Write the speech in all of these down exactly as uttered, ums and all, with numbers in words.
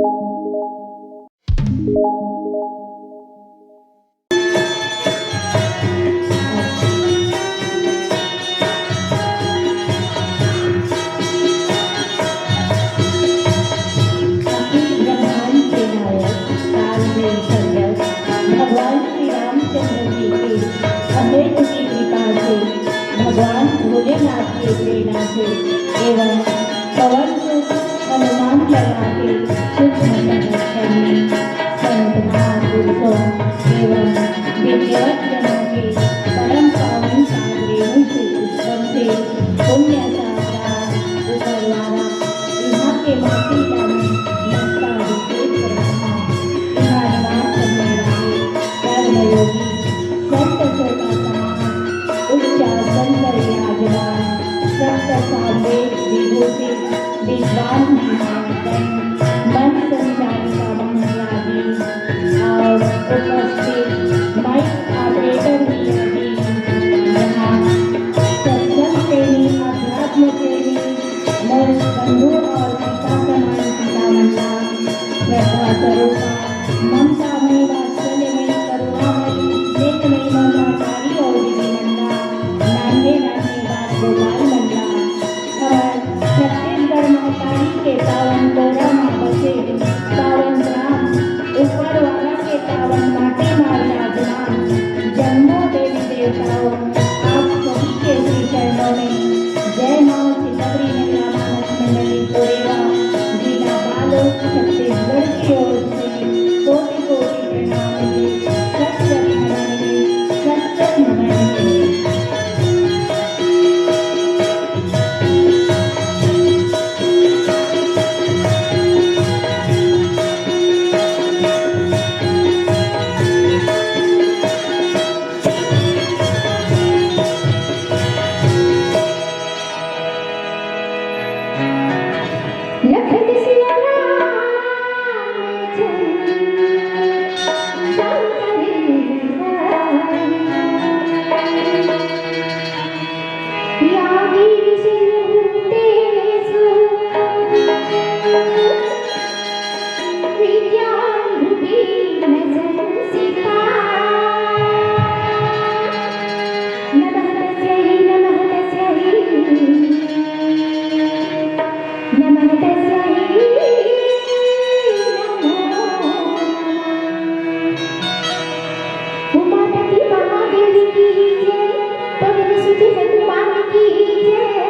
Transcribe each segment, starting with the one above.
अखिल ब्रह्मांड के नायक, काल के सर्जक, भगवान श्री रामचंद्र जी के अहेतुकी कृपा से, भगवान भोलेनाथ के प्रेरणा से एवं पवन सुत हनुमान लला के शुभ संरक्षण में संत महापुरुषों एवं विद्वत जनों के परम पावन पाद रेणु से उत्पन्न से पुण्य सागरा ऊपर वाला इहाँ के माटी ला मैं नमस्कार विशेष करत हँव। इहाँ निवास करने वाले कर्मयोगी संत श्रोता समाज, उच्च आसन पर विराजमान संत सामवेद विभूषित विद्वान महाजन, मंच संचालिका महोदया जी और उपस्थित माइक ऑपरेटर भैया जी, यहाँ सत्संग प्रेमी, अध्यात्म प्रेमी, मोर बंधु और पिता समान पिता मन ला श्रद्धा स्वरूपा ममतामयी, वात्सल्यमयी, करुणामयी, स्नेहमयी मोर महतारी और दीदी मन ला, नान्हे नान्हे बाल गोपाल मन ला, हमर छत्तीसगढ़ महतारी के पावन कोरा म बसे पावन ग्राम ऊपर वाला के पावन माटी म विराजमान जम्मो देवी देवताओं, आप सभी के श्री चरणों में जय माँ चितबरी महिला मानस मंडली कोरेवा, जिला बालोद, छत्तीसगढ़ की ओर से कोटि कोटि प्रणाम है, सत सत नमन है, सत सत नमन है। लखत सिया राम चंद्र संग रघुराई। या वीर सिंह तेजु विद्यां भुवि न संसिता। नमः तस्यै, नमः तस्यै, नमः तस्यै, नमो नमः। उमापति महादेव की जय, पवन सुत हनुमान की जय।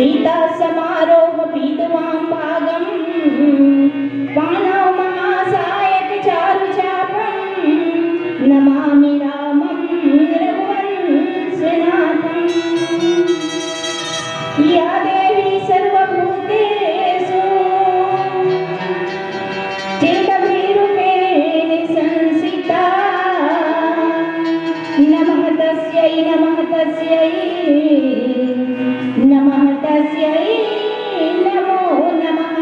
सीता समारोह पीतवां भागं पाणौ महासायक चारुचापं नमामि रामं रघुवंशनाथम्। या देवी सर्वभूतेषु चित्तभिरूपेण संस्थिता नमः तस्यै नमः तस्यै नमः तस्यै नमो नमः।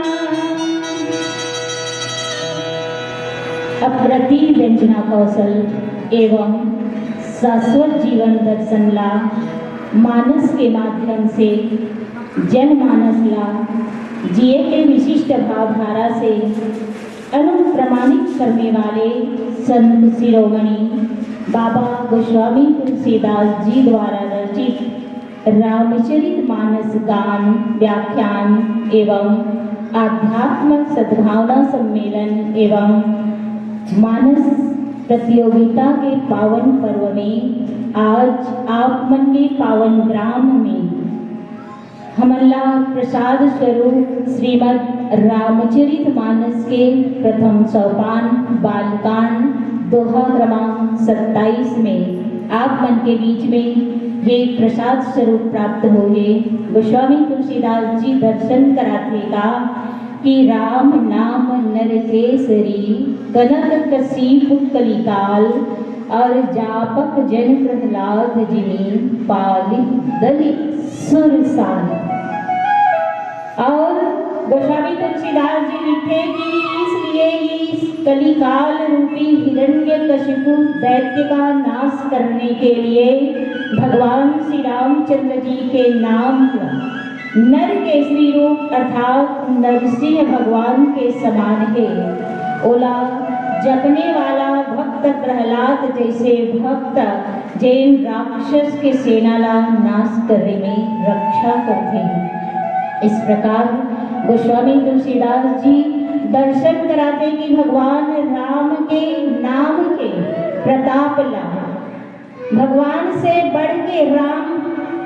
अप्रतिम व्यंजना कौशल एवं शाश्वत जीवन दर्शन ला मानस के माध्यम से जनमानस ला जिए के विशिष्ट भावधारा से अनुप्रमाणित करने वाले संत शिरोमणि बाबा गोस्वामी तुलसीदास जी द्वारा रचित रामचरित मानस गान, व्याख्यान एवं आध्यात्म सद्भावना सम्मेलन एवं मानस प्रतियोगिता के पावन पर्व में आज आप मन के पावन ग्राम में हमन ला प्रसाद स्वरूप श्रीमद् रामचरित मानस के प्रथम सोपान बालकांड दोहा क्रमांक सत्ताईस में आप मन के बीच में ये प्रसाद स्वरूप प्राप्त होए। गोस्वामी तुलसीदास जी दर्शन कराथे का कि राम नाम नर केसरी कनक कशीप कलिकाल और जापक जन प्रहलाद जिनि पालि दलि सुर साल। और गोस्वामी तुलसीदास जी लिखते कि इसलिए इस कलिकाल रूपी हिरण्यकशिपु दैत्य का नाश करने के लिए भगवान श्री रामचंद्र जी के नाम को नर केसरी रूप अर्थात नरसिंह भगवान के समान है। ओला जपने वाला भक्त प्रहलाद जैसे भक्त जेन राक्षस के सेना ला नाश करे में रक्षा करते हैं। इस प्रकार गोस्वामी तुलसीदास जी दर्शन कराते कि भगवान राम के नाम के प्रताप ला, भगवान से बढ़ के राम,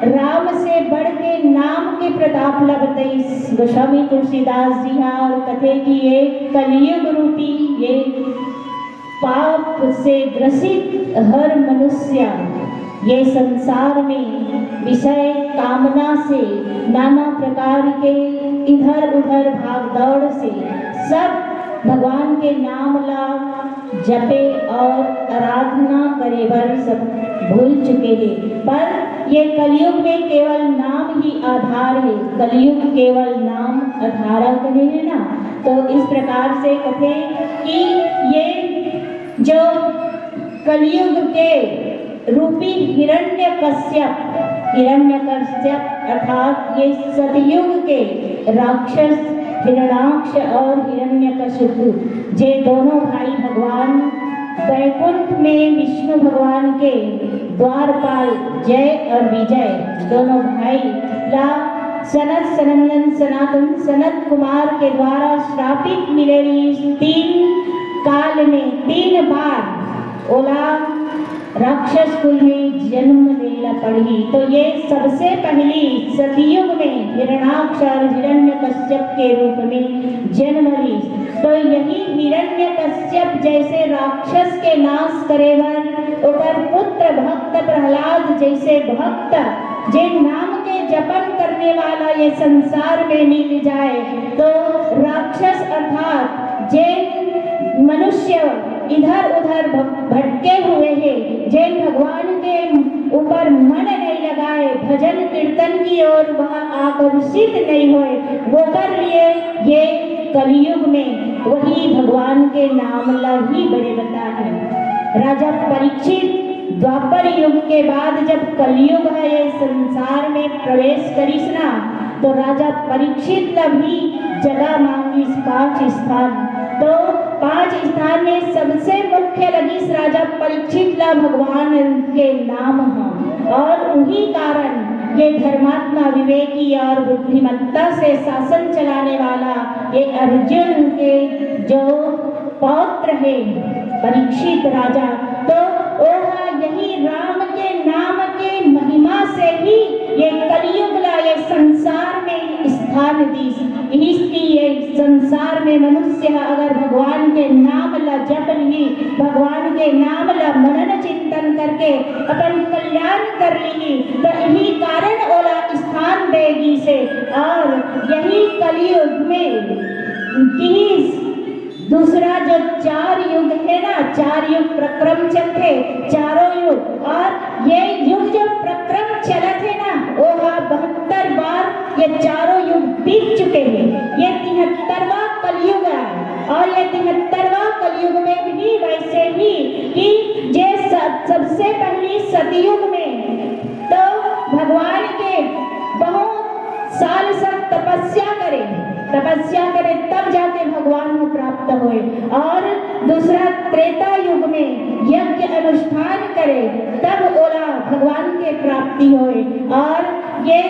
राम से बढ़ के नाम के प्रताप ला बताइस गोस्वामी तुलसीदास जी हा और कथे कि ये कलयुग रूपी ये पाप से ग्रसित हर मनुष्य ये संसार में विषय कामना से नाना प्रकार के इधर उधर भागदौड़ से सब भगवान के नाम ला जपे और आराधना करे बर सब भूल चुके हैं। पर ये कलयुग में केवल नाम ही आधार है, कलयुग केवल नाम आधारा कहे है ना। तो इस प्रकार से कथे कि ये जो कलयुग के रूपी हिरण्यकश्यप, हिरण्यकश्यप अर्थात ये सतयुग के राक्षस हिरणाक्ष और हिरण्यकशिपु, जे दोनों भाई भगवान बैकुंठ में विष्णु भगवान के द्वारपाल जय और विजय दोनों भाई ला सनत सनंदन सनातन सनत कुमार के द्वारा श्रापित मिले रहिस। तीन काल में तीन बार ओला राक्षस कुल में जन्म लेला पड़ही। तो ये सबसे पहली सतयुग में हिरणाक्ष और हिरण्यकश्यप के रूप में जन्म ली। तो यही हिरण्यकश्यप जैसे राक्षस के नाश करे बर ओकर पुत्र भक्त प्रहलाद जैसे भक्त जे नाम के जपन करने वाला ये संसार में मिल जाए तो राक्षस अर्थात जे मनुष्य इधर उधर भ-, भटके हुए हैं, जे भगवान के ऊपर मन नहीं लगाए, भजन कीर्तन की ओर वह आकर्षित नहीं होए, वो कर लिए ये कलयुग में वही भगवान के नाम ला ही बड़े बता है। राजा परीक्षित द्वापर युग के बाद जब कलयुग है ये संसार में प्रवेश करिस ना, तो राजा परीक्षित ला भी जगह मांगिस पांच स्थान। तो पांच स्थान में सबसे मुख्य लगिस राजा परीक्षित ला भगवान के नाम ह। और उही कारण ये धर्मात्मा विवेकी और बुद्धिमत्ता से शासन चलाने वाला ये अर्जुन के जो पौत्र है परीक्षित राजा, तो ओहा यही राम के नाम के महिमा से ही ये कलयुग ला ये संसार में स्थान दीस। इहिस कि ये संसार में मनुष्य ह अगर भगवान के नाम ला जप लिही, भगवान के नाम ला मनन चिंतन करके अपन कल्याण कर लिही, त इही कारण ओला स्थान दे गीस हे। और यही कलयुग में किहिस दूसरा जो चार युग हे ना, चार युग प्रक्रम चलथे, चारों युग, और ये युग जो प्रक्रम चलत हे ना, ओहा बहत्तर बार ये चारों युग बीत चुके हे। ये तिहत्तरवां कलयुग आय, और ये तिहत्तरवां कलयुग में भी वैसे ही कि जे सब, सबसे पहली सतयुग में तो भगवान के बहुत साल तक तपस्या करे, तपस्या करे तब जाके भगवान को प्राप्त होए। और दूसरा त्रेता युग में यज्ञ अनुष्ठान करे तब ओला भगवान के प्राप्ति होए। और ये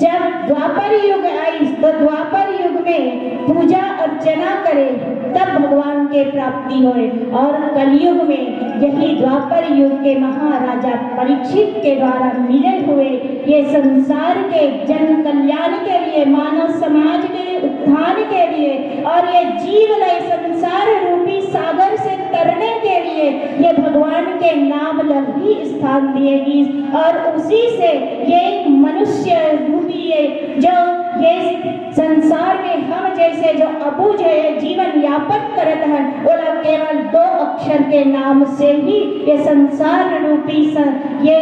जब द्वापर युग आइस तो द्वापर युग में पूजा अर्चना करे तब भगवान के प्राप्ति होए। और कलयुग में यही द्वापर युग के महाराजा परीक्षित के द्वारा मिले हुए ये संसार के जन कल्याण के लिए, मानव समाज के उत्थान के लिए और ये जीव लय संसार रूपी सागर से तरने के लिए ये भगवान के नाम ला ही स्थान दिए गीस। और उसी से ये मनुष्य रूपी ये जो ये संसार में हम जैसे जो अबूझ है, ये जीवन यापन करत हन, ओला केवल दो अक्षर के नाम से ही ये संसार रूपी सं-, ये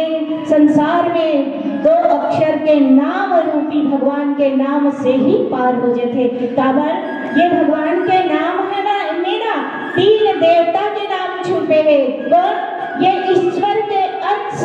संसार में दो अक्षर के नाम रूपी भगवान के नाम से ही पार हो जथे। काबर ये भगवान के नाम है ना, इनमें ना तीन देवता के नाम छुपे हे। कौन? ये ईश्वर के अंश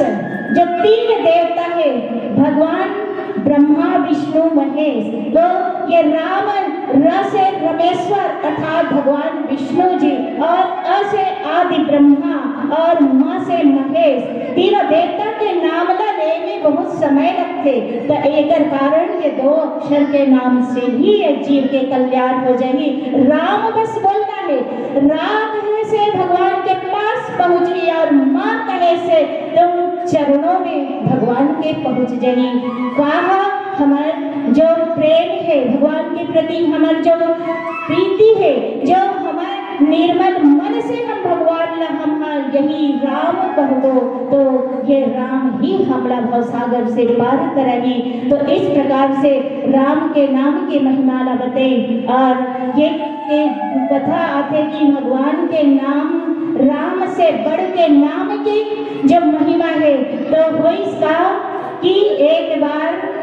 जो तीन देवता है, भगवान ब्रह्मा, विष्णु, महेश। तो ये राम, र से रमेश्वर अर्थात भगवान विष्णु जी, और अ से आदि ब्रह्मा और म से महेश, तीनों देवता के नाम ला ले में बहुत समय लगथे। तो एकर कारण ये दो अक्षर के नाम से ही ये जीव के कल्याण हो जाही। राम बस बोलना है, राम है से भगवान के पास पहुंचही और माँ कहे से तुम चरणों में भगवान के पहुंच जाही। कहा हमर जो प्रेम है भगवान के प्रति, हमर जो प्रीति है, जो हमर निर्मल मन से हम भगवान ला हम यही राम कह दो, तो ये राम ही हमला भवसागर से पार करही। तो इस प्रकार से राम के नाम के महिमा ला बते। और ये, ये कथा आथे कि भगवान के नाम, राम से बढ़ के नाम के जब महिमा है, तो होइस का कि एक बार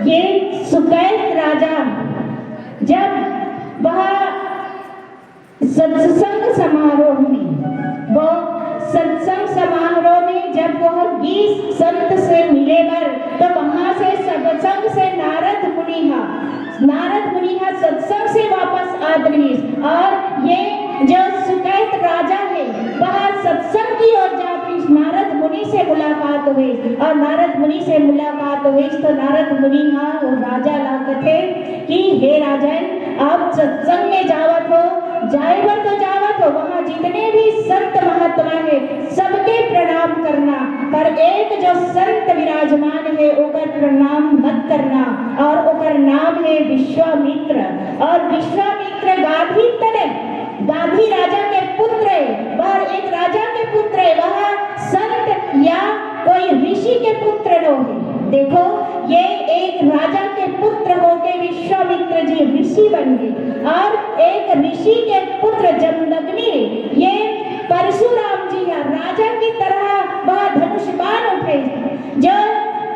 ये सुकैत राजा जब वह सत्संग समारोह में, वो सत्संग समारोह में जब वह गीस संत से मिले बर, तो वहां से सत्संग से नारद मुनि हा, नारद मुनि हा सत्संग से वापस आत रहिस। और ये जो सुकैत राजा है, वह सत्संग की ओर जात रहिस, नारद मुनि से मुलाकात हुई। और नारद मुनि से मुलाकात हुई तो नारद मुनि हा वो राजा ला कथे कि हे राजन, आप सत्संग में जावत हो, जाए बर तो जावत हो, वहाँ जितने भी संत महात्मा है, सबके प्रणाम करना, पर एक जो संत विराजमान है, ओकर प्रणाम मत करना। और ओकर नाम है विश्वामित्र। और विश्वामित्र गाधी तने, गाधी राजा के पुत्र है, वह एक राजा के पुत्र है, वह संत या कोई ऋषि के पुत्र नो है। देखो, ये एक राजा के पुत्र होके विश्वामित्र जी ऋषि बन गए और एक ऋषि के पुत्र जमदग्नि, ये परशुराम जी है, राजा की तरह वह धनुष बाण उठे। जो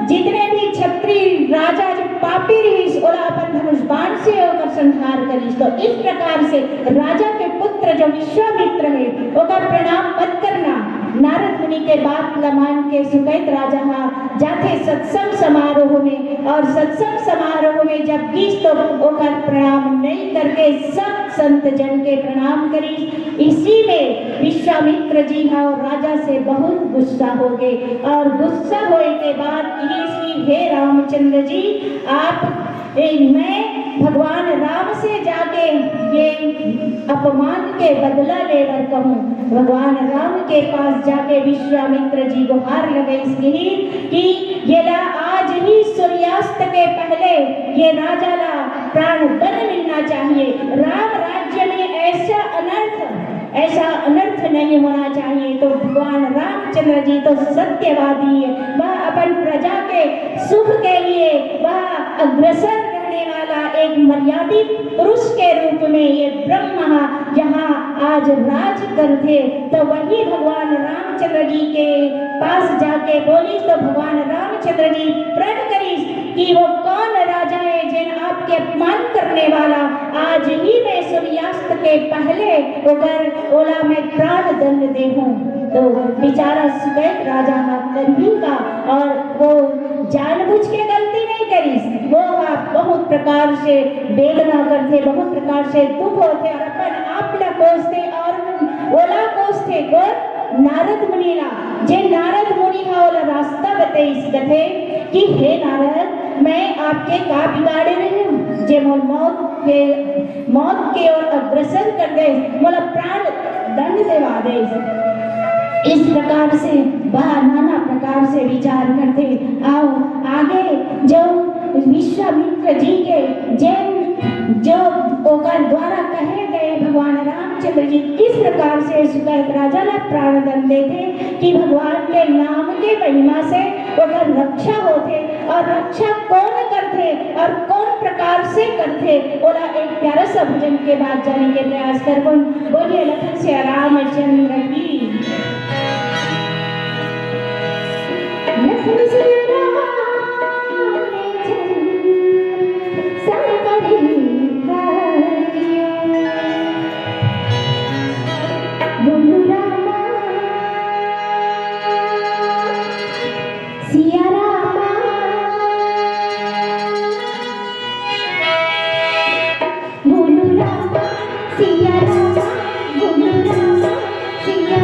जितने भी छत्री राजा जो पापी रहिस, ओला अपन धनुष बाण से ओकर संहार करिस। तो इस प्रकार से राजा के पुत्र जो विश्वामित्र है, ओकर प्रणाम मत करना। नारद मुनि के बात ला मान के सुकैत राजा हा जाथे सत्संग समारोह में, और सत्संग समारोह में जब गीस तो ओकर प्रणाम नहीं करके सब संत जन के प्रणाम करिस। इसी में विश्वामित्र जी हा राजा से बहुत गुस्सा हो गए, और गुस्सा होए के बाद कहिस कि हे रामचंद्र जी, आप, ए, मैं भगवान राम से जाके ये अपमान के बदला लेबर कहूँ। भगवान राम के पास जाके विश्वामित्र जी गुहार लगइस, कहिस कि येला आज ही सूर्यास्त के पहले ये राजा ला प्राण दंड मिलना चाहिए। राम राज्य में ऐसा अनर्थ, ऐसा अनर्थ नहीं होना चाहिए। तो भगवान रामचंद्र जी तो सत्यवादी है, वह अपन प्रजा के सुख के लिए वह अग्रसर रहने वाला एक मर्यादित पुरुष के रूप में ये ब्रह्मा यहाँ आज राज करथे। तो वही भगवान रामचंद्र जी के पास जाके बोलिस, तो भगवान रामचंद्र जी प्रण करिस कि वो कौन राजा है जेन आपके अपमान करने वाला। आज ही मैं सूर्यास्त के पहले ओकर, ओला मैं प्राण दंड देहूं। तो बेचारा सुकैत राजा हा करही का, और वो जानबूझ के गलती नहीं करिस। वो हा बहुत प्रकार से वेदना करथे, बहुत प्रकार से दुख होथे और अपन आप ला कोसथे और ओला कोसथे कोन? नारद मुनि ला। जे नारद मुनि हा ओला रास्ता बतइस, कथे कि हे नारद, मैं आपके का बिगाड़े रहेंव जे मोर मौत के, मौत के ओर अग्रसर कर देस, मोला प्राण दंड देवा देस। इस प्रकार से वह नाना प्रकार से विचार करथे। अउ आगे जो विश्वामित्र जी के जेन जो ओकर द्वारा कहे गए भगवान रामचंद्र जी किस प्रकार से सुकैत राजा ला प्राण दंड देथे कि भगवान के नाम के महिमा से ओकर रक्षा होथे, और रक्षा कौन करथे और कौन प्रकार से करथे, ओला एक प्यारा सा भजन के बाद जाने के प्रयास करबो। बोलिए लखन सिया रामचंद्र की। लखन सिया रामचंद्र संकट हरियो। बोलू रामा सिया रामा, बोलू रामा सिया रामा, बोलू रामा सिया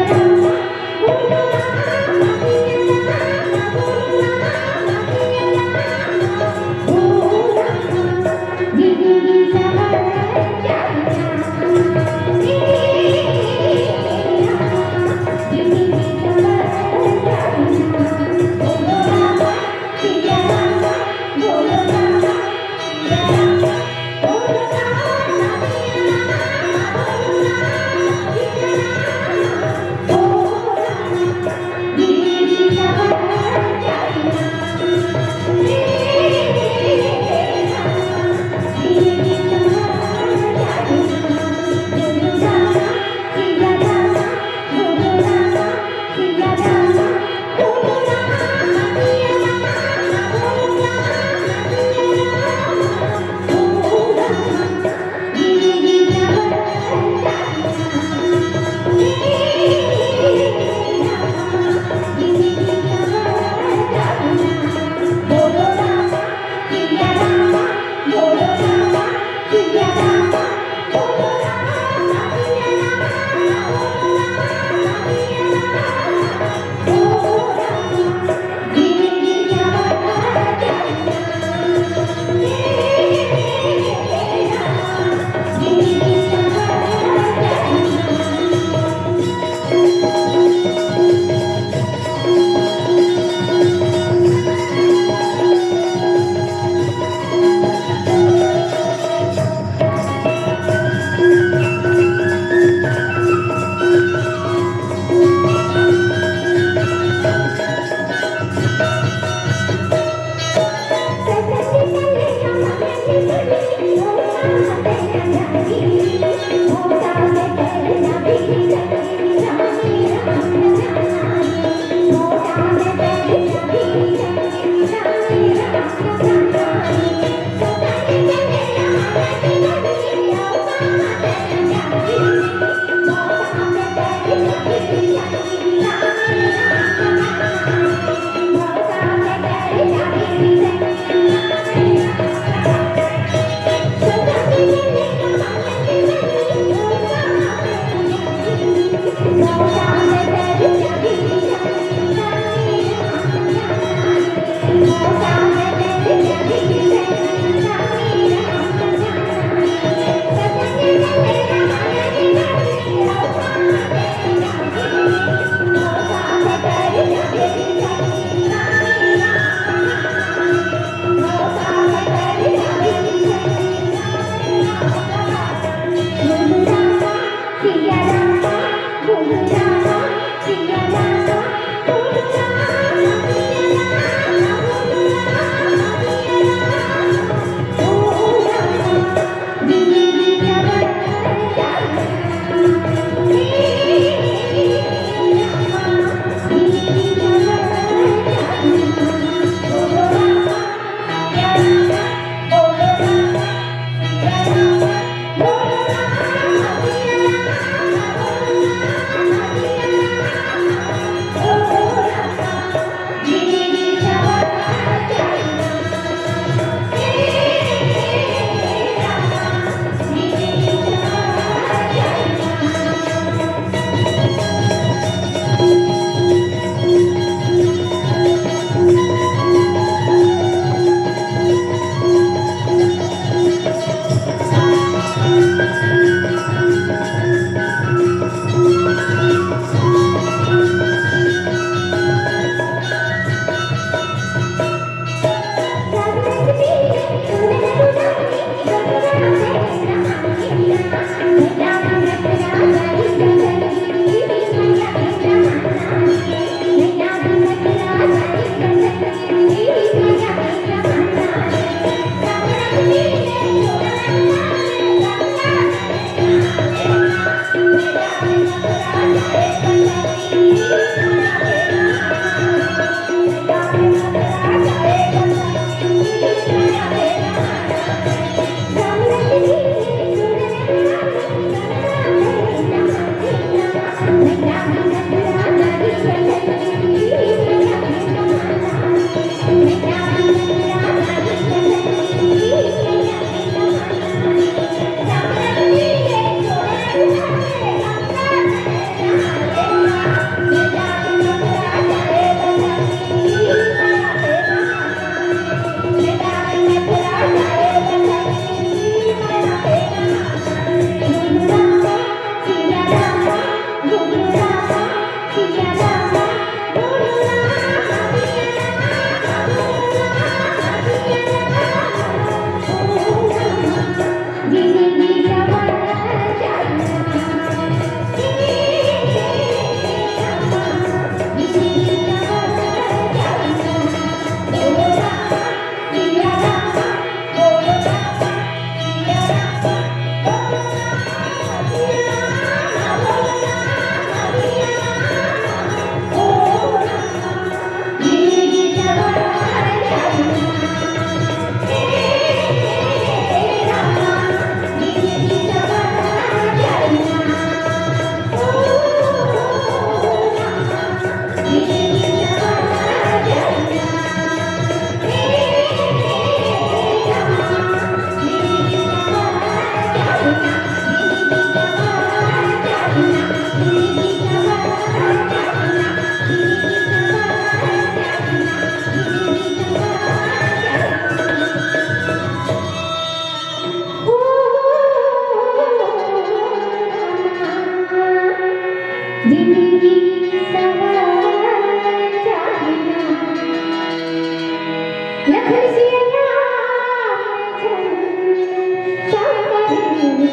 वो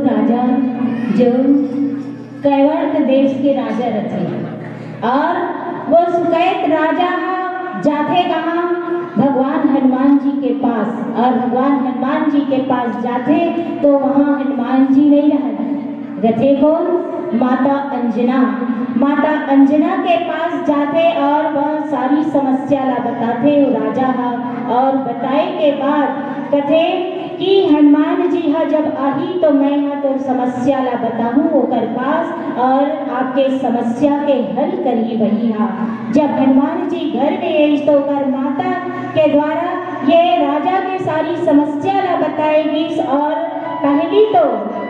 राजा जो कैवर्त देश के राजा रथे, और वो सुकैत राजा ह जाथे कहाँ? भगवान हनुमान जी के पास। और भगवान हनुमान जी के पास जाथे तो वहाँ हनुमान जी नहीं रहत, रथे कौन? माता अंजना। माता अंजना के पास जाथे और वह सारी समस्या ला बताथे वो राजा ह। और बताए के बाद कथे कि हनुमान जी ह जब आही तो मैं ह तोर समस्या ला बताहूँ ओकर पास, और आपके समस्या के हल करही वही ह। जब हनुमान जी घर में आइस तो ओकर माता के द्वारा ये राजा के सारी समस्या ला बताए गिस। और पहली तो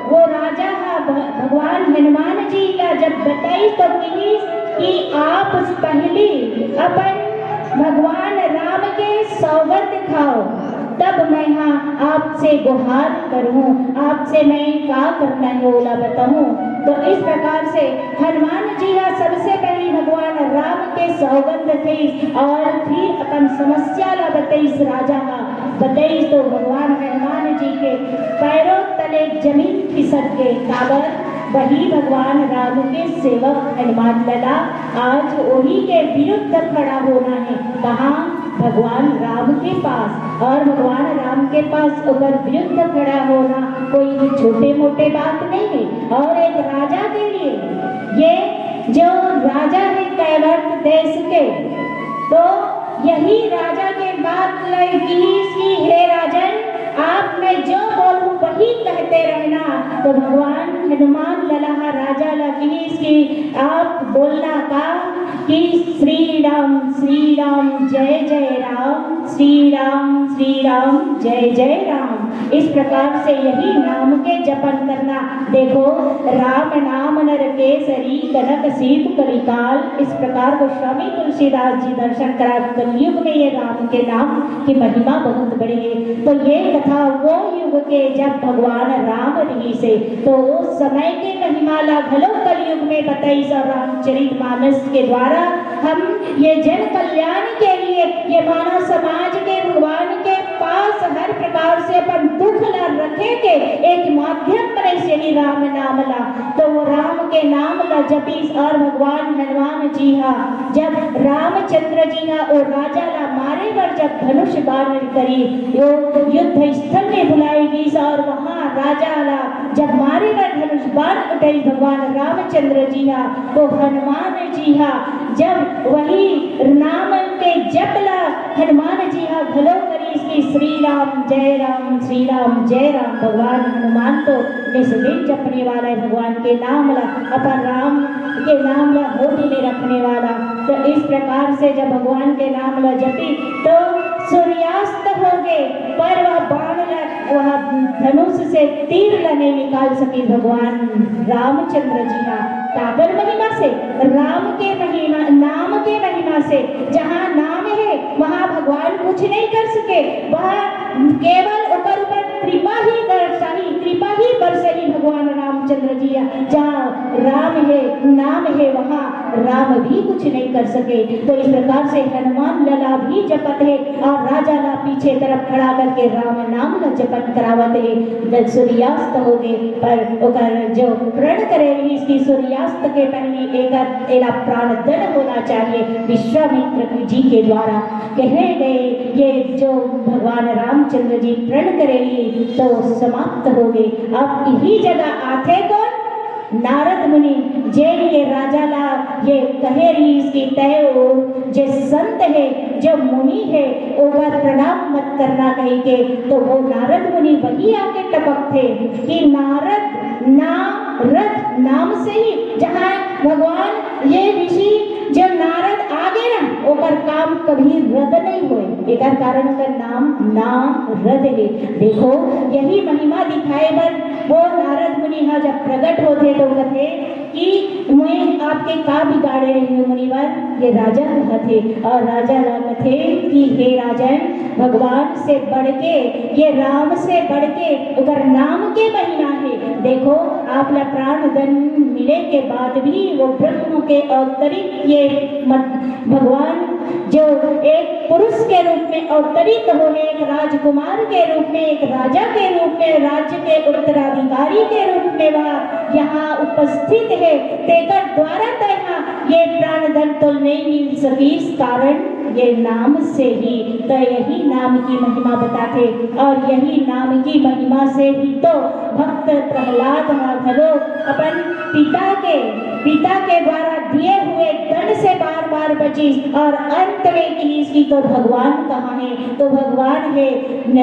वो राजा ह भ-, भगवान हनुमान जी ला जब बताइस तो कहिस कि आप पहली अपन भगवान राम के सौगंध खाओ, तब मैं ह आपसे गुहार करूँ, आपसे मैं का करना है ओला बताऊँ। तो इस प्रकार से हनुमान जी ह सबसे पहली भगवान राम के सौगंध खाइस और फिर अपन समस्या ला बताइस राजा ह। बताइस तो भगवान हनुमान जी के पैरों तले जमीन खिसक गे। काबर? वही भगवान राम के सेवक हनुमान लला आज वही के विरुद्ध खड़ा होना है। कहाँ? भगवान राम के पास। और भगवान राम के पास ओकर विरुद्ध खड़ा होना कोई छोटे मोटे बात नहीं है। और एक राजा के लिए, ये जो राजा है कैवर्त देश के, तो यही राजा के बात लय गिस कि हे राजन, आप मैं जो बोलूं वही कहते रहना। तो भगवान हनुमान लला ह राजा ला गिस कि आप बोलना का कि श्री राम, श्री राम, जय जय राम, श्री राम, श्री राम, जय जय राम। इस प्रकार से यही नाम के जपन करना। देखो, राम नाम नर केसरी, कनक सीत कलिकाल। इस प्रकार गोस्वामी तुलसीदास जी दर्शन करा। कलयुग में ये राम के नाम की महिमा बहुत बड़ी है। तो ये कथा वो युग के जब भगवान राम रहिसे, तो उस समय के महिमा ला घलो कलयुग में बताइस और रामचरित मानस के द्वारा हम ये जन कल्याण के लिए, ये मानव समाज के भगवान के पास हर प्रकार से अपन दुख ला रखे के एक माध्यम बने यही राम नाम ला। तो वो राम के नाम ला जपिस और भगवान हनुमान जी हा जब रामचंद्र जी हा वो राजा ला मारे बर जब धनुष बाण करी, यो युद्ध स्थल में बुलाए गिस और वहाँ राजा ला जब मारे बर धनुष बाण उठाइस भगवान रामचंद्र जी हा, तो हनुमान जी हा जब वही नाम के जप ला हनुमान जी हा घलो करिस कि श्री राम जय राम, श्री राम जय राम। भगवान हनुमान तो निस्दिन जपने वाला है, भगवान के नाम ला, अपन राम के नाम ला होठ में रखने वाला। तो इस प्रकार से जब भगवान के नाम ला जपी तो सूर्यास्त हो गए, पर वह बाण ला, वह धनुष से तीर ला नहीं निकाल सके भगवान रामचंद्र जी हा। काकर महिमा से? राम के महिमा, नाम के महिमा से। जहाँ नाम है वहाँ भगवान कुछ नहीं कर सके, वह केवल ओकर ऊपर कृपा ही बरसाही, कृपा ही बरसाही भगवान रामचंद्र जी हा। जहाँ राम है, नाम है, वहाँ राम भी कुछ नहीं कर सके। तो इस प्रकार से हनुमान लला भी जपत है और राजा ला पीछे तरफ खड़ा करके राम नाम ला जपन करावत है। जब सूर्यास्त हो गए, पर ओकर जो प्रण करे रहिस कि सूर्यास्त के पहले एकर, एला प्राण दंड होना चाहिए विश्वामित्र जी के द्वारा कहे गए, ये जो भगवान रामचंद्र जी प्रण करे रहिस तो समाप्त हो गए। अब यही जगह आथे कौन? नारद मुनि, जेन ये राजा ला ये कहे रहिस कि तय वो जे संत है, जो मुनि है, ओकर प्रणाम मत करना कही के, तो वो नारद मुनि वही आके टपकथे कि नारद, नारद नाम से ही, जहाँ भगवान ये ऋषि जो नारद आगे ना, ओकर काम कभी रद नहीं होए। एकर कारण ओकर नाम नारद है। देखो, यही महिमा दिखाए बर वो नारद मुनि हा जब प्रकट होथे तो कथे कि मैं आपके का बिगाड़े रहे हो मुनिवर, ये राजा कहथे। और राजा ला कथे कि हे राजन, भगवान से बढ़ के, ये राम से बढ़ के ओकर नाम के महिमा है। देखो, आप ला प्राण दंड मिले के बाद भी वो ब्रह्म के अवतरित ये मत-, भगवान जो एक पुरुष के रूप में अवतरित होहे, एक राजकुमार के रूप में, एक राजा के रूप में, राज्य के उत्तराधिकारी के रूप में वह यहाँ उपस्थित हे, तेकर द्वारा तो यहाँ ये प्राण धन तो नहीं मिल सकिस, कारण ये नाम से ही, तो यही नाम की महिमा बताथे। और यही नाम की महिमा से ही तो भक्त प्रहलाद ह घलो अपन पिता के, पिता के द्वारा दिए हुए दंड से बार बार बचिस और अंत में किहिस कि तो भगवान कहाँ हे? तो भगवान हे,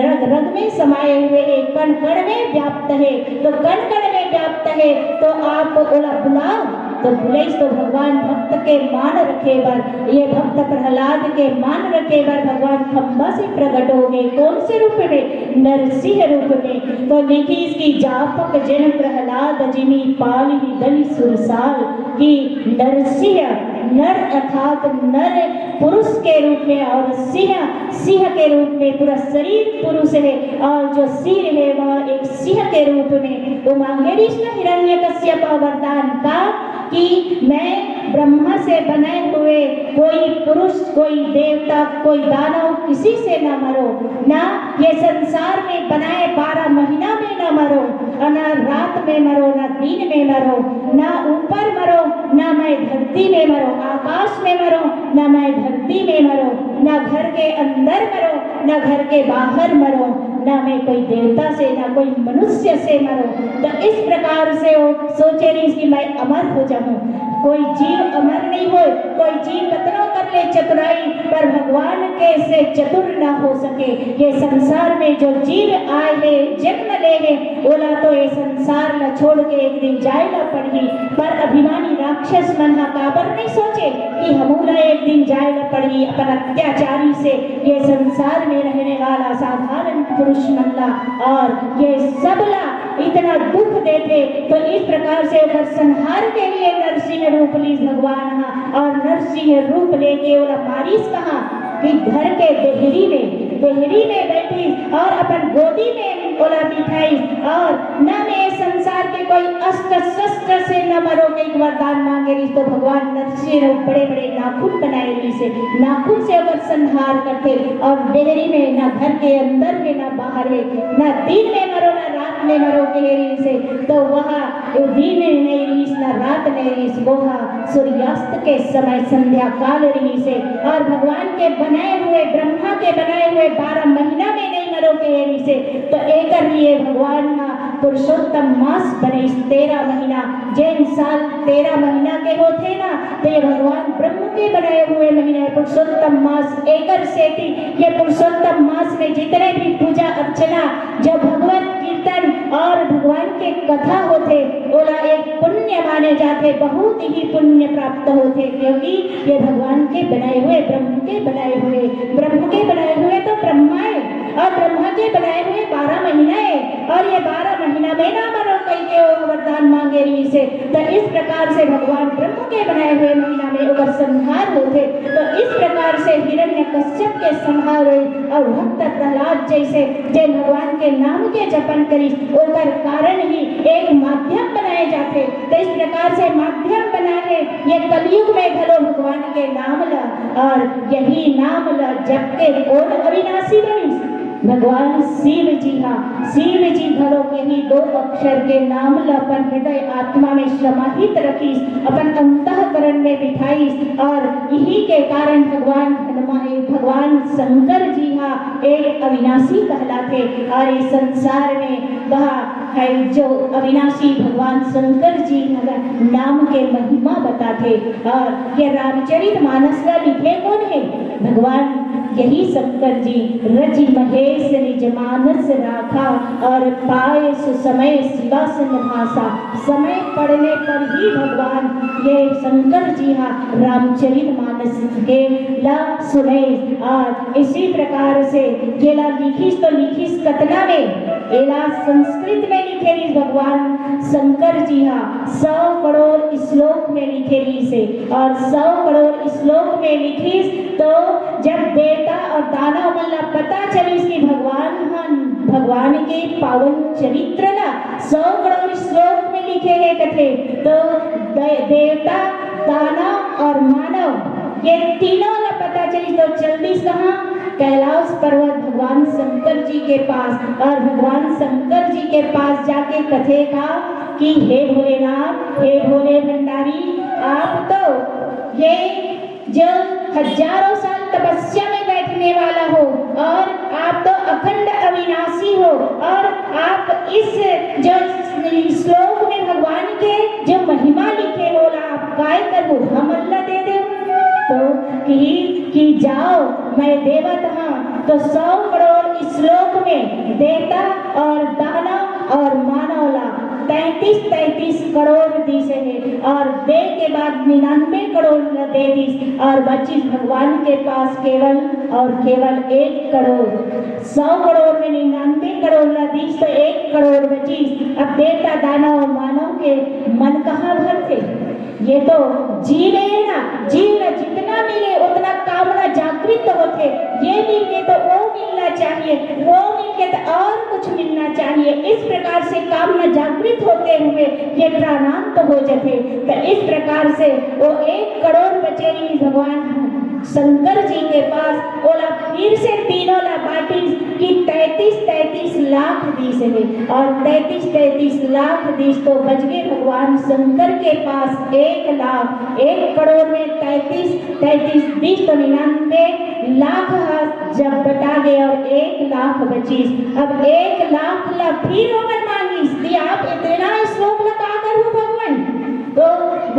रग रग में समाए हुए हे, कण कण में व्याप्त हे। तो कण कण में व्याप्त हे, तो आप ओला बुलाओ। तो बुलाइस तो भगवान भक्त के मान रखे बर, ये भक्त प्रहलाद के मान रखे बर भगवान खंबा से प्रकट होगे। कौन से रूप में? नरसिंह रूप में। तो लिखिस कि जापक जन प्रहलाद जिमि पालहि दलि सुरसाल, कि नरसिंह, नर अर्थात नर पुरुष के रूप में और सिंह, सिंह के रूप में, पूरा शरीर पुरुष है और जो सिर है वह एक सिंह के रूप में। तो मांगे ऋषि हिरण्यकश्यप वरदान का कि मैं ब्रह्मा से बने हुए कोई पुरुष, कोई देवता, कोई दानव किसी से ना मरो, ना ये संसार में बनाए बारह महीना में ना मरो, और ना रात में मरो, ना दिन में मरो, ना ऊपर मरो, ना मैं धरती में मरो, आकाश में मरो, ना मैं धरती में मरो, ना घर के अंदर मरो, ना घर के बाहर मरो, ना मैं कोई देवता से, ना कोई मनुष्य से मरो। तो इस प्रकार से वो सोचे रहिस कि मैं अमर हो जाऊं। कोई जीव अमर नहीं होय, कोई जीव कतनो कर ले चतुराई, पर भगवान के से चतुर ना हो सके। ये संसार में जो जीव आए हे, जन्म ले हे, ओला तो ये संसार ला छोड़ के एक दिन जाए ला पड़ही। पर अभिमानी राक्षस मन हा काबर नहीं सोचे कि हमू ला एक दिन जाए ला पड़ही अपन अत्याचारी से, ये संसार में रहने वाला साधारण पुरुष मन ला, और ये सब ला इतना दुख देथे। तो इस प्रकार से ओकर संहार के लिए नरसिंह रूप लीस भगवान हा, और नरसिंह रूप लेके ओला मारिस कहाँ? कि घर के देहरी में, देहरी में बैठी और अपन गोदी में ओला बिठाई, और न मैं संसार के कोई अस्त्र शस्त्र से न मरो के एक वरदान मांगे रहिस। तो भगवान नरसिंह रूप बड़े बड़े नाखून बनाए रहिस हे, नाखून से ओकर संहार करथे, और देहरी में, ना घर के अंदर में, ना बाहर में, ना दिन में मरो, ना रात में मरो कहे रहिस हे। तो वह दिन नहीं रहिस, ना रात नहीं रहिस, वो सूर्यास्त के समय संध्या काल रहिस हे। और भगवान के बनाए हुए, ब्रह्मा के बनाए हुए बारह महीना में नहीं मरो कहे रहिस हे। तो एकर लिए भगवान हा पुरुषोत्तम मास बने तेरह महीना, जैन साल तेरह महीना के होथे ना, तो ये भगवान ब्रह्म के बनाए हुए महीना है, पुरुषोत्तम मास। एकर सेती ये पुरुषोत्तम मास में जितने भी पूजा अर्चना, जो भगवत कीर्तन और भगवान के कथा होथे, ओला एक पुण्य माने जाथे, बहुत ही पुण्य प्राप्त होथे, क्योंकि ये भगवान के बनाए हुए, ब्रह्म के बनाए हुए, ब्रह्म के बनाए हुए तो ब्रह्मा है, और ब्रह्मा के बनाए हुए बारह महीना है, और ये बारह महीना में ना मरो कहिके वो वरदान मांगे रहिस हे। तो इस प्रकार से भगवान ब्रह्म के बनाए हुए महीना में ओकर संहार होथे। तो इस प्रकार से हिरण्यकश्यप के संहार होइस, और भक्त प्रहलाद जैसे जे भगवान के नाम के जपन करिस, ओकर कारण ही एक माध्यम बनाए जाथे। तो इस प्रकार से माध्यम बना है ये कलयुग में घलो भगवान के नाम ला, और यही नाम ला जप के कोन अविनाशी बनिस? भगवान शिव जी हा। शिव जी घलो यही दो अक्षर के नाम ला अपन हृदय आत्मा में समाहित रखिस, अपन अंतःकरण में बिठाइस, और यही के कारण भगवान हनुमान, भगवान शंकर जी हा एक अविनाशी कहलाथे। और इस संसार में वह है जो अविनाशी भगवान शंकर जी नाम के महिमा बताथे। और ये रामचरित मानस ला लिखे कोन है? भगवान यही शंकर जी। रचि महेश निज मानस राखा, और पाए सुसमय शिवासन भाषा। समय पड़ने पर ही भगवान ये शंकर जी हा रामचरित मानस के ला सुने। और इसी प्रकार से जेला लिखिस तो लिखिस कतना में, एला संस्कृत में लिखे रहिस भगवान शंकर जी हा, सौ करोड़ श्लोक में लिखे रहिस हे। और सौ करोड़ श्लोक में लिखिस तो जब देवता और दानव मन ला पता चलिस कि भगवान हा, भगवान के पावन चरित्र ला सौ करोड़ श्लोक में लिखे हे कथे, तो दे-, देवता, दानव और मानव ये तीनों ला पता चलिस। कहाँ? कैलाश पर्वत भगवान शंकर जी के पास। और भगवान शंकर जी के पास जाके कथे का कि हे भोलेनाथ, हे भोले भंडारी, आप तो ये जो हजारों साल तपस्या में बैठने वाला हो, और आप तो अखंड अविनाशी हो, और आप इस जो श्लोक में भगवान के जो महिमा लिखे हो, आप काय करहू, हमन ला दे दे। तो कि, कि जाओ, मैं देवत हाँ। तो सौ करोड़ श्लोक में देवता और दानव और मानव ला तैंतीस तैंतीस करोड़ दिस हे, और दे के बाद निन्यानवे करोड़ ला दे दिस, और बचिस भगवान के पास केवल और केवल एक करोड़। सौ करोड़ में निन्यानवे करोड़ ला दिस तो एक करोड़ बचिस। अब देवता दानव और मानव के मन कहाँ भरथे? ये तो जीव हे ना, जीव ला जितना मिले उतना कामना जागृत होथे। ये मिल के तो वो मिलना चाहिए, वो मिल के तो और कुछ मिलना चाहिए। इस प्रकार से कामना जागृत होते हुए ये प्राणांत हो जथे। तो इस प्रकार से वो एक करोड़ बचे रहिस भगवान शंकर जी के पास, ओला फिर से तीनों ला बांटिस कि तैंतीस तैंतीस लाख दिस हे, और तैंतीस तैंतीस लाख दिस तो बच गे भगवान शंकर के पास एक लाख। एक करोड़ में तैंतीस तैंतीस दिस तो निन्यानवे लाख ह जब बटा गे और एक लाख बचिस। अब एक लाख ला फिर ओमन मांगिस कि आप इतना श्लोक ला का करहू भगवान? तो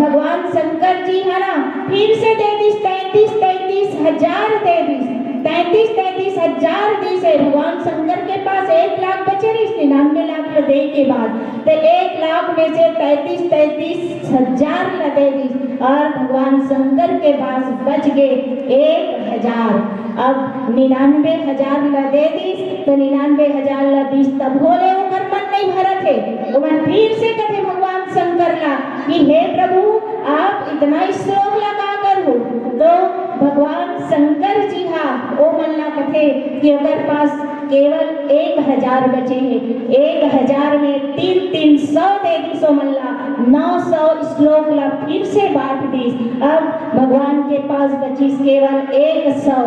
भगवान शंकर जी ह ना फिर से दे दिस, तैंतीस तैंतीस हजार दे दिस। तैंतीस तैंतीस हजार दिस हे। भगवान शंकर के पास एक लाख बचे रहिस निन्यानवे लाख ला दे के बाद, तो एक लाख में से तैंतीस तैंतीस हजार ला दे दिस, और भगवान शंकर के पास बच गे एक हजार। अब निन्यानवे हजार ला दे दिस, तो निन्यानवे हजार ला दिस, तभो ले ओकर मन नहीं भरत हे। ओमन फिर से कथे भगवान शंकर ला कि हे प्रभु, आप इतना श्लोक ला का करहू? तो भगवान शंकर जी हा ओ मन ला कथे कि ओकर पास केवल एक हजार बचे हे। एक हजार में तीन तीन सौ दे दिस ओ मन ला, नौ सौ श्लोक ला फिर से बांट दिस। अब भगवान के पास बचिस केवल एक सौ।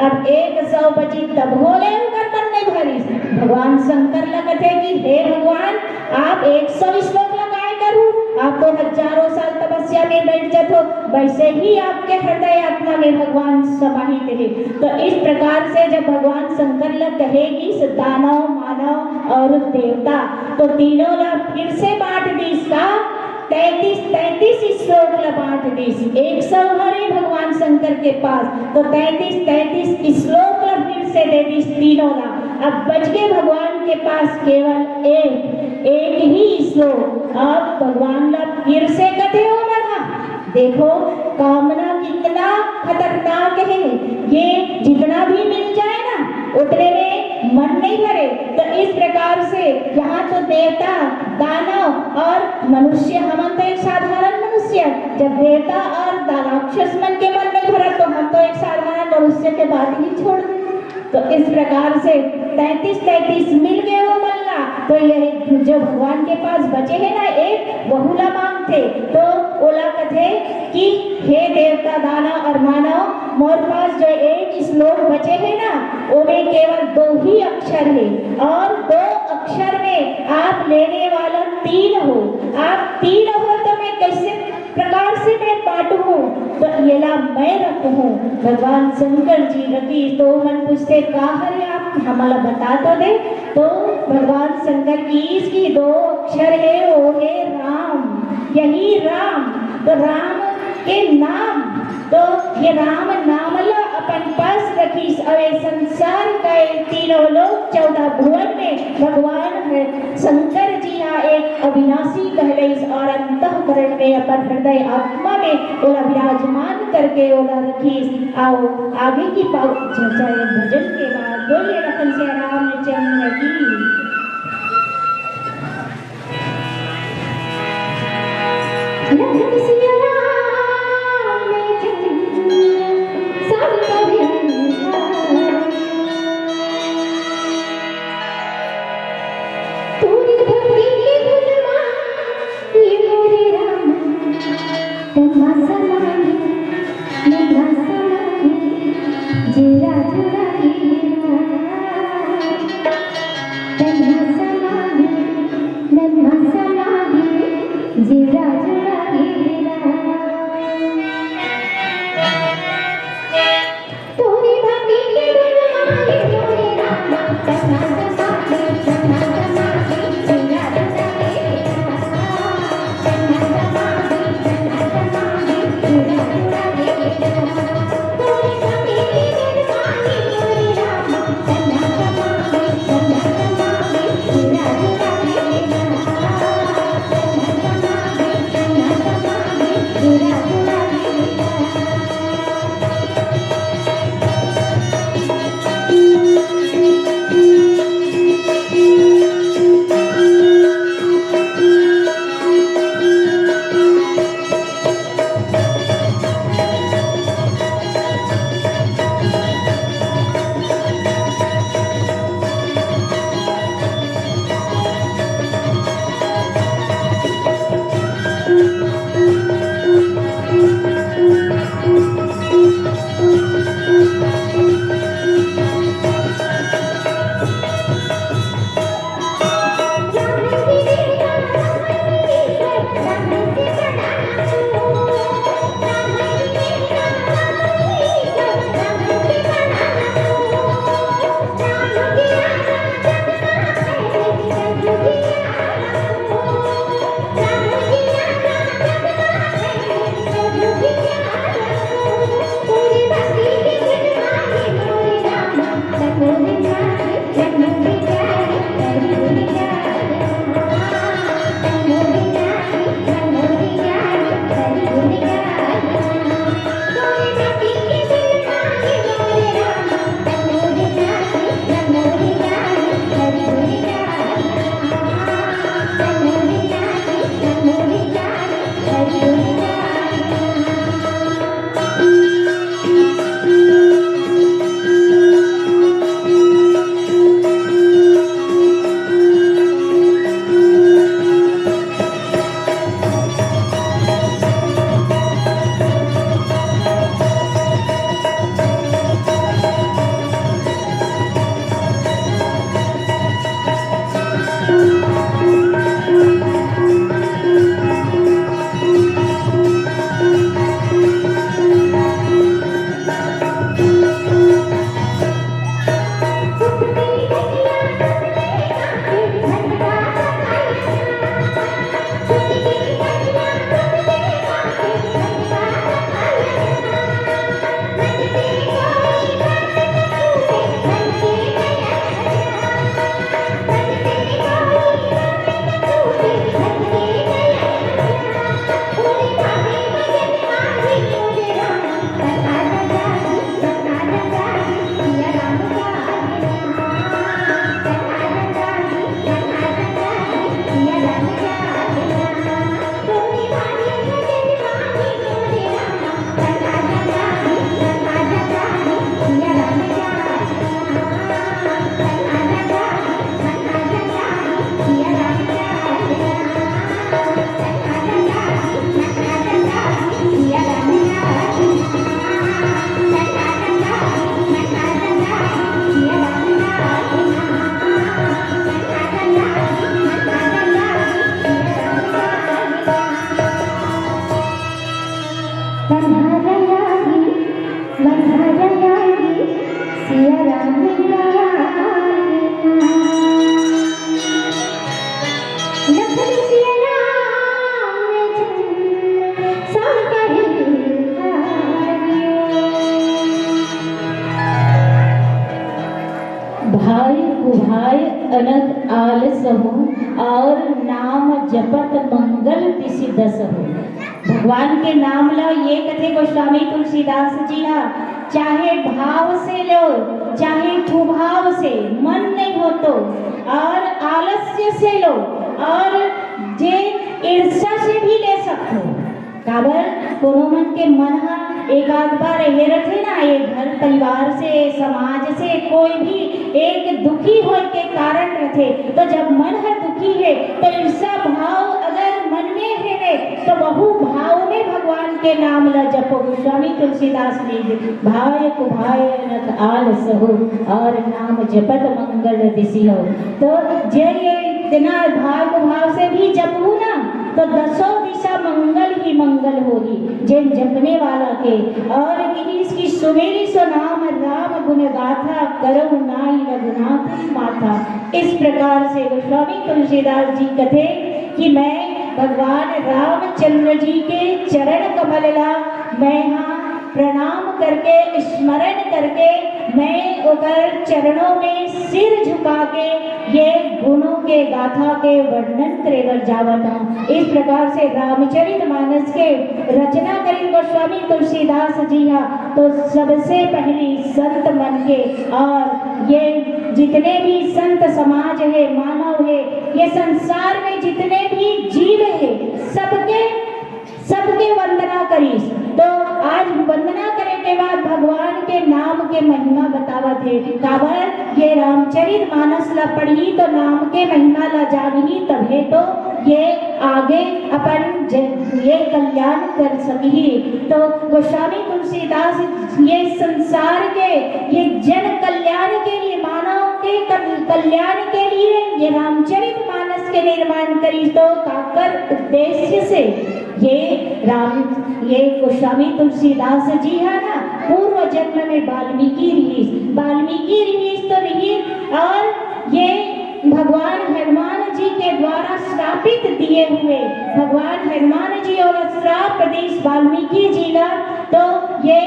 अब एक सौ बचिस तभो ले ओकर मन नहीं भरिस। भगवान शंकर ला कथे कि हे भगवान, आप एक सौ श्लोक ला काय करहू? आप तो हजारों साल तपस्या में बैठ जाथो, वैसे ही आपके हृदय आत्मा में भगवान समाहित हे। तो इस प्रकार से जब भगवान शंकर ला कहे कि दानव, मानव और देवता, तो तीनों ला फिर से बांट दिस का तैंतीस तैंतीस श्लोक ला बांट दिस। एक सौ हरे भगवान शंकर के पास, तो तैंतीस तैंतीस श्लोक ला फिर से दे दिस तीनों ला। अब बच गे भगवान के पास केवल एक, एक ही श्लोक। अब भगवान ला फिर से कथे ओ मन हा, देखो, कामना कितना खतरनाक है। ये जितना भी मिल जाए ना, उतने में मन नहीं भरे। तो इस प्रकार से यहाँ तो देवता, दानव और मनुष्य, हमन तो एक साधारण मनुष्य, जब देवता और दा-, राक्षस मन के मन नहीं भरा, तो हम तो एक साधारण मनुष्य के बात ही छोड़ दें। तो इस प्रकार से तैंतीस तैंतीस मिल गे ओ मन ला। तो ये जो भगवान के पास बचे हे ना एक, वहू ला मांगथे। तो ओला कथे कि हे देवता, दानव और मानव, मोर पास जो एक श्लोक बचे हे ना, ओमे केवल दो ही अक्षर हे, और दो अक्षर में आप लेने वाला तीन हो। आप तीन हो तो मैं कैसे प्रकार से मैं बांटहूं, तो येला मैं रखहूं। भगवान शंकर जी रखिस, तो मन पूछथे, का हरे आप, हमला बता तो दे। तो भगवान शंकर कहिस कि दो अक्षर हे, ओ हे राम, यही राम। तो राम के नाम, तो ये राम नाम ला अपन पास रखिस, अउ ये संसार का ये तीनों लोक चौदह भुवन में भगवान है शंकर जी हा एक अविनाशी कहलइस और अंतःकरण में अपन हृदय आत्मा में ओला विराजमान करके ओला रखिस। आओ आगे की पाव चर्चा या भजन के बाद बोलिए लखन सिया रामचंद्र की। लखन सिया रामचंद्र सब कभी तोरी भक्ति की धुन मा ये मोरे राम, तमाशा लागे, तमाशा लागे, जेरा सिया राम का नाम। लखन सिया राम में झूम, सब कहे हरिओम। भाई कुभाय अनत आलस हो, और नाम जपत मंगल तिसि दस हो। भगवान के नाम ला ये कथे गोस्वामी तुलसीदास जी हा, चाहे भाव से लो, चाहे ठुभाव से, मन नहीं हो तो, और आलस्य से लो, और जे ईर्ष्या से भी ले सकते हो। काबर कोनो मन के मन हा एक आध बार ये रथे ना, ये घर परिवार से, समाज से, कोई भी एक दुखी होए के कारण रथे, तो जब मन हर दुखी है तो ईर्ष्या भाव अगर मन में है रे, तो वहू भाव में भगवान के नाम ला जपो। गोस्वामी तुलसीदास जी भाय कुभाय अनत आलस हो, और नाम जपत मंगल तिसि हो। तो जे ये इतना भाव भाव से भी जपू ना, तो दसों दिशा मंगल ही मंगल होही। जिन जपने वाला के और गिरीश की सुमेरी सो नाम राम गुण गाथा, करहु नाई रघुनाथ माथा। इस प्रकार से गोस्वामी तुलसीदास जी कथे कि मैं भगवान रामचंद्र जी के चरण कमल ला मैं हा प्रणाम करके, स्मरण करके, मैं ओकर चरणों में सिर झुका के ये गुणों के गाथा के वर्णन करे बर जावत हूँ। इस प्रकार से रामचरित मानस के रचना करी गोस्वामी तुलसीदास जी हा, तो सबसे पहली संत मन के और ये जितने भी संत समाज है, मानव है, ये संसार में जितने भी जीव है, सबके सबके वंदना करीस। तो आज वंदना करे के बाद भगवान के नाम के महिमा बतावत हे। काबर ये रामचरित मानस ला पढ़ही तो नाम के महिमा ला जानही, तभे तो ये आगे अपन ज-, ये कल्याण कर सकही। तो गोस्वामी तुलसीदास ये संसार के, ये जन कल्याण के लिए, मानव के कल-, कल्याण के लिए ये रामचरित मानस के निर्माण करीस। तो काकर उद्देश्य से ये राम, ये गोस्वामी तुलसीदास जी हा ना, पूर्व जन्म में वाल्मीकि रिहिस, वाल्मीकि रिहिस तो रिहिस, और ये भगवान हनुमान जी के द्वारा श्रापित दिए हुए, भगवान हनुमान जी और श्राप दिस वाल्मीकि जी ला। तो ये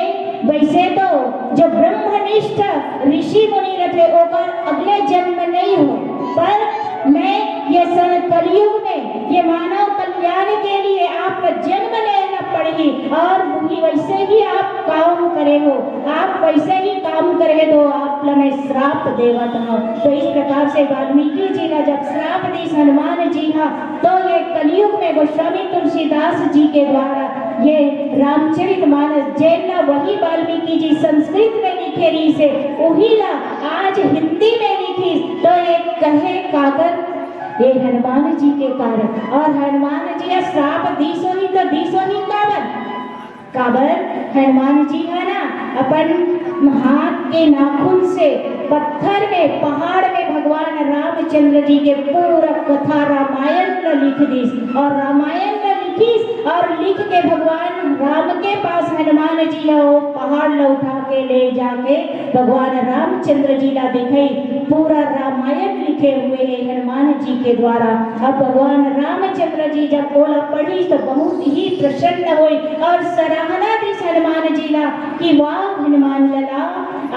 वैसे तो जो ब्रह्मनिष्ठ ऋषि मुनि रथे, ओकर अगले जन्म नहीं हो, पर मैं ये स-, कलयुग में ये मानव कल्याण के लिए आपका जन्म लेना पड़ही और वही वैसे ही आप काम करे हो, आप वैसे ही काम करे हो, आप ला मैं श्राप देवत हूँ। तो इस प्रकार से वाल्मीकि जी का जब श्राप दिस हनुमान जी हा, तो ये कलयुग में गोस्वामी तुलसीदास जी के द्वारा ये रामचरित मानस जेन ला वही वाल्मीकि जी संस्कृत में लिखे रिहिस हे, उही ला आज हिंदी में लिखिस। तो ये कहे काबर? ये हनुमान जी के कारण। और हनुमान जी हा श्राप दिस होही तो दिस होही काबर? काबर हनुमान जी हा ना अपन हाथ के नाखून से पत्थर में, पहाड़ में भगवान रामचंद्र जी के पूरा कथा रामायण ला लिख दिस। और रामायण ला लिखिस और लिख के भगवान राम के पास हनुमान जी हा वो पहाड़ ला उठा के ले जाके भगवान रामचंद्र जी ला दिखाई। पूरा रामायण लिखे हुए है हनुमान जी के द्वारा। अब भगवान रामचंद्र जी जब ओला पढ़िस तो बहुत ही प्रसन्न होइस और सराहना दिस हनुमान जी ला कि वाह हनुमान लला,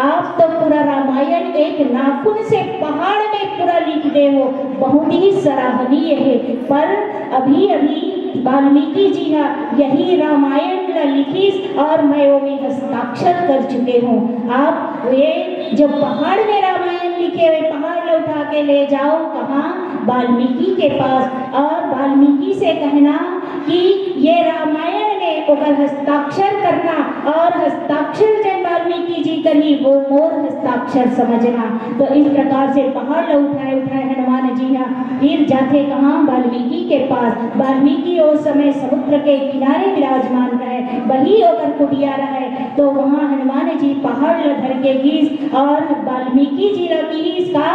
आप तो पूरा रामायण एक नाखून से पहाड़ में पूरा लिख दे हो, बहुत ही सराहनीय है। पर अभी अभी वाल्मीकि जी हा यही रामायण ला लिखिस और मैं ओमे हस्ताक्षर कर चुके हूँ। आप ये जो पहाड़ में रामायण लिखे हुए, पहाड़ ला उठा के ले जाओ कहाँ? वाल्मीकि के पास। और वाल्मीकि से कहना कि ये रामायण में ओकर हस्ताक्षर करना और हस्ताक्षर जन वाल्मीकि जी करही, वो मोर हस्ताक्षर समझना। तो इस प्रकार से पहाड़ ला उठाए उठाए हनुमान जी हा फिर जाथे कहाँ? वाल्मीकि के पास। वाल्मीकि उस समय समुद्र के किनारे विराजमान रहे, वही ओकर कुटिया रहे। तो वहाँ हनुमान जी पहाड़ ला धर के गिस और वाल्मीकि जी ला गिस का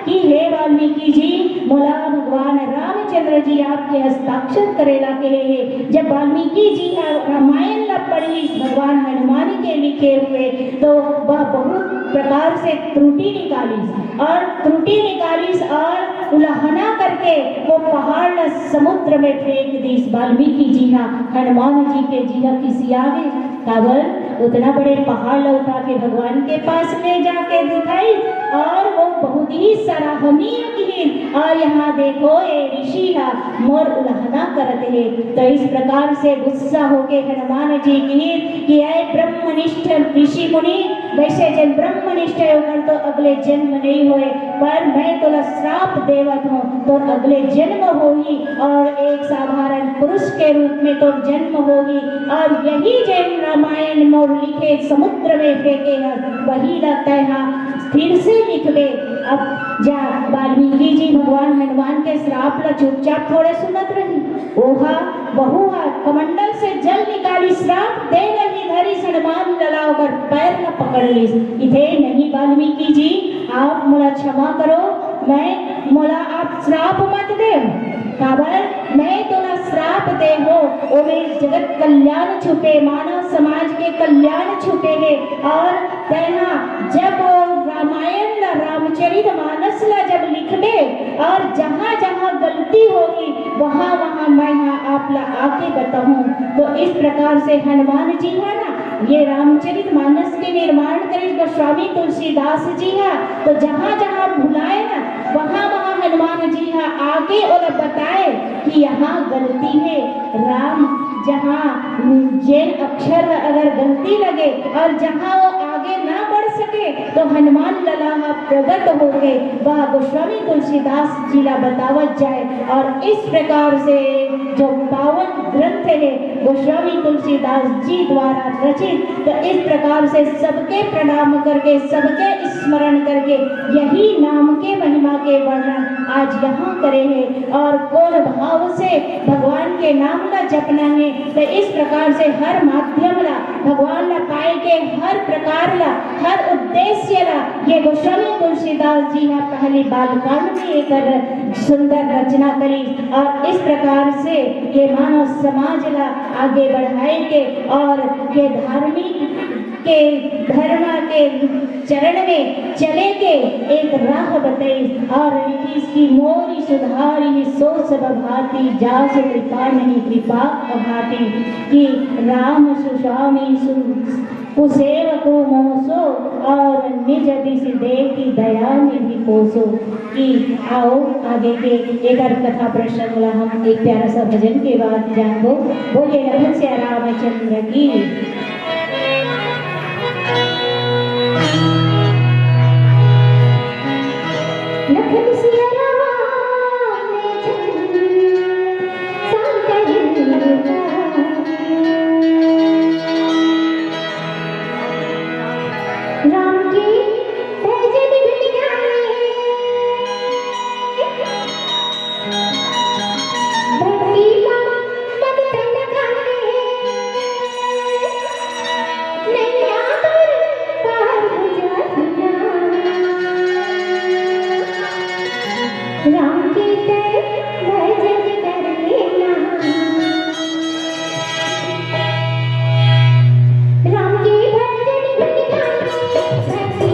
कि हे वाल्मीकि जी, मोला भगवान रामचंद्र जी आपके हस्ताक्षर करे ला कहे हे। जब वाल्मीकि जी ह रामायण ला पढ़िस, भगवान हनुमान के लिखे हुए, तो वह बहुत प्रकार से त्रुटि निकालिस और त्रुटि निकालिस और उलाहना करके वो पहाड़ ला समुद्र में फेंक दिस। वाल्मीकि जी ह हनुमान जी के जिहा खिसिया गे, काबर उतना बड़े पहाड़ ला उठा के भगवान के पास ले जाके दिखाई और वो बहुत ही सराहनीय किहिन। और यहाँ देखो, ये ऋषि ह मोर उलाहना करत हे। तो इस प्रकार से गुस्सा होके हनुमान जी किहिन कि ऐ ब्रह्मनिष्ठ ऋषि मुनि, वैसे जन ब्रह्मनिष्ठ हे, ओकर तो अगले जन्म नहीं होए, पर मैं तोला श्राप देवत हूँ, तो अगले जन्म होही और एक साधारण पुरुष के रूप में तोर जन्म होही। और यही जेन रामायण मोर लिखे समुद्र में फेंके हस, वही ला तैं हा फिर से लिखबे। अब जा, वाल्मीकि जी भगवान हनुमान के श्राप ला चुपचाप थोड़े सुनत रही। ओहा, वहू हा कमंडल से जल निकाली, श्राप दे रही धरी हनुमान लला ओकर पैर ला पकड़ ली। इथे नहीं वाल्मीकि जी, आप मोला क्षमा करो, मैं मोला आप श्राप मत दे, काबर मैं तोला श्राप दे हो, ओमे जगत कल्याण छुपे, मानव समाज के कल्याण छुपे हे। और तैं हा जब रामायण ला, रामचरित मानस ला जब लिखबे और जहाँ जहाँ गलती होगी, वहाँ वहाँ मैं हा आप ला आके बताहूँ। तो इस प्रकार से हनुमान जी हा ना, ये रामचरित मानस के निर्माण करे गोस्वामी तुलसीदास जी हा। तो जहाँ जहाँ भुलाए ना, वहाँ वहाँ हनुमान जी हा आके ओला बताए कि यहाँ गलती है। राम जहाँ जेन अक्षर अगर गलती लगे और जहाँ वो आगे ना बढ़ सके, तो हनुमान लला हा प्रगट होके वह गोस्वामी तुलसीदास जी ला बतावत जाए। और इस प्रकार से जो पावन ग्रंथ है गोस्वामी तुलसीदास जी द्वारा रचित, तो इस प्रकार से सबके प्रणाम करके, सबके स्मरण करके यही नाम के महिमा के वर्णन आज यहाँ करे हे। और कोन भाव से भगवान के नाम ला जपना हे, तो इस प्रकार से हर माध्यम ला, भगवान ला पाए के हर प्रकार ला, हर उद्देश्य ला ये गोस्वामी तुलसीदास जी हा पहली बालकांड में एकर सुंदर रचना करी। और इस प्रकार से ये मानव समाज ला आगे बढ़ाए के और ये धार्मिक के धर्म के चरण में चले के एक राह बताई। और लिखिस कि मोरी सुधारी सो सब भांति, जासु कृपा नहीं कृपा अभाती। कि राम सुस्वामी सु कुसेवको मोसो, और निज दिस देखि दया निधि कोसो। कि आओ आगे के एकर कथा प्रसंग ला हम एक प्यारा सा भजन के बाद जानबो। बोलिए लखन सिया रामचंद्र की। लखन सिया राम राम के भजन गुण गाए, भक्ति मा मगन तन गाए। नैया पार पार हो जाती ना। राम के तय भजन कर लेना। राम के भजन गुण गाए, भक्ति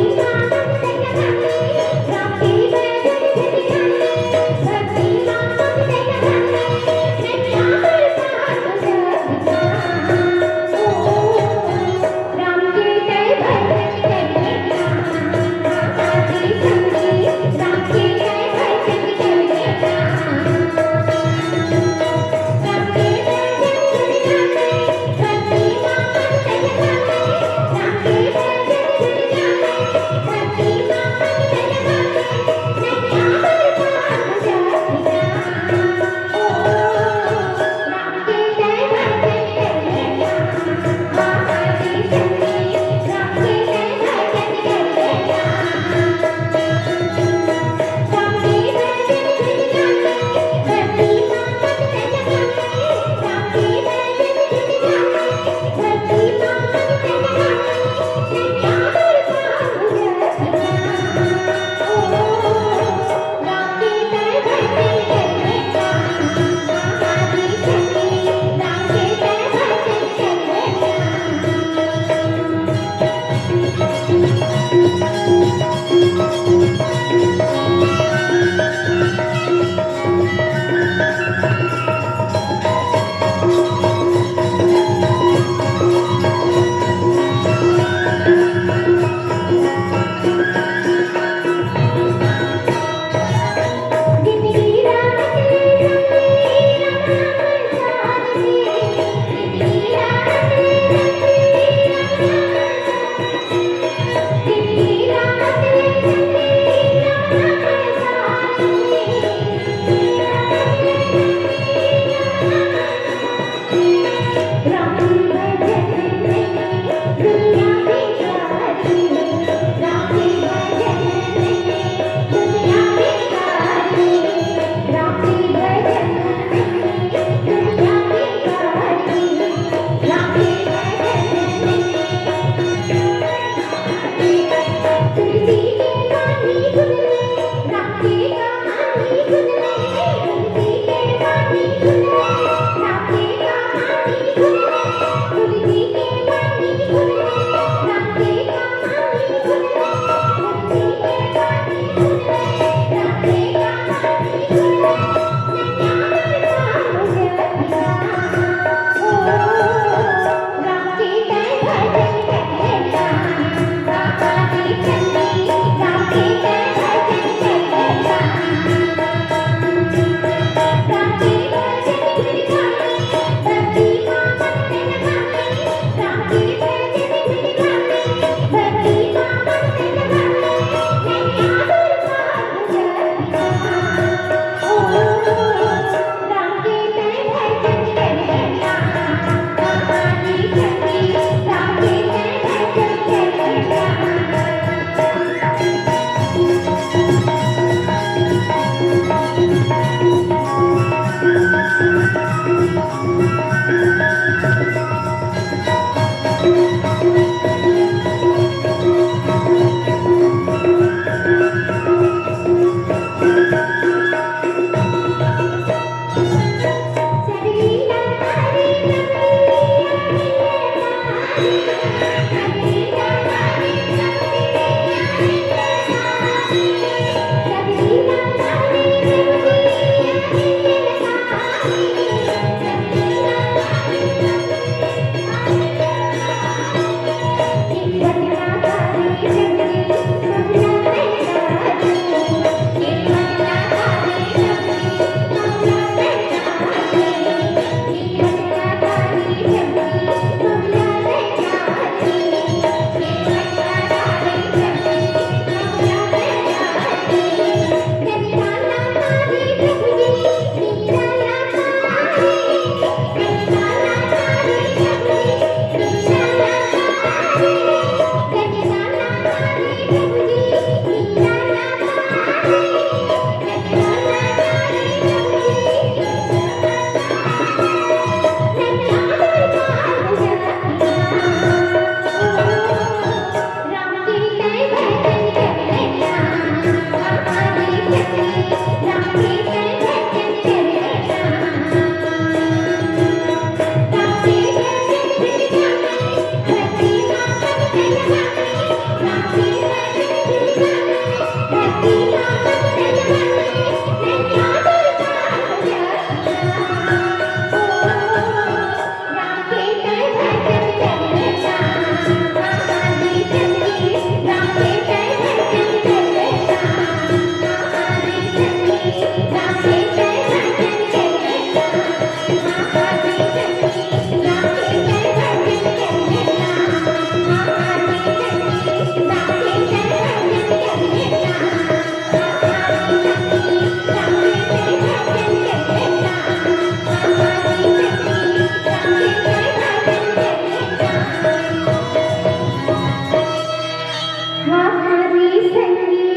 हमारी संगी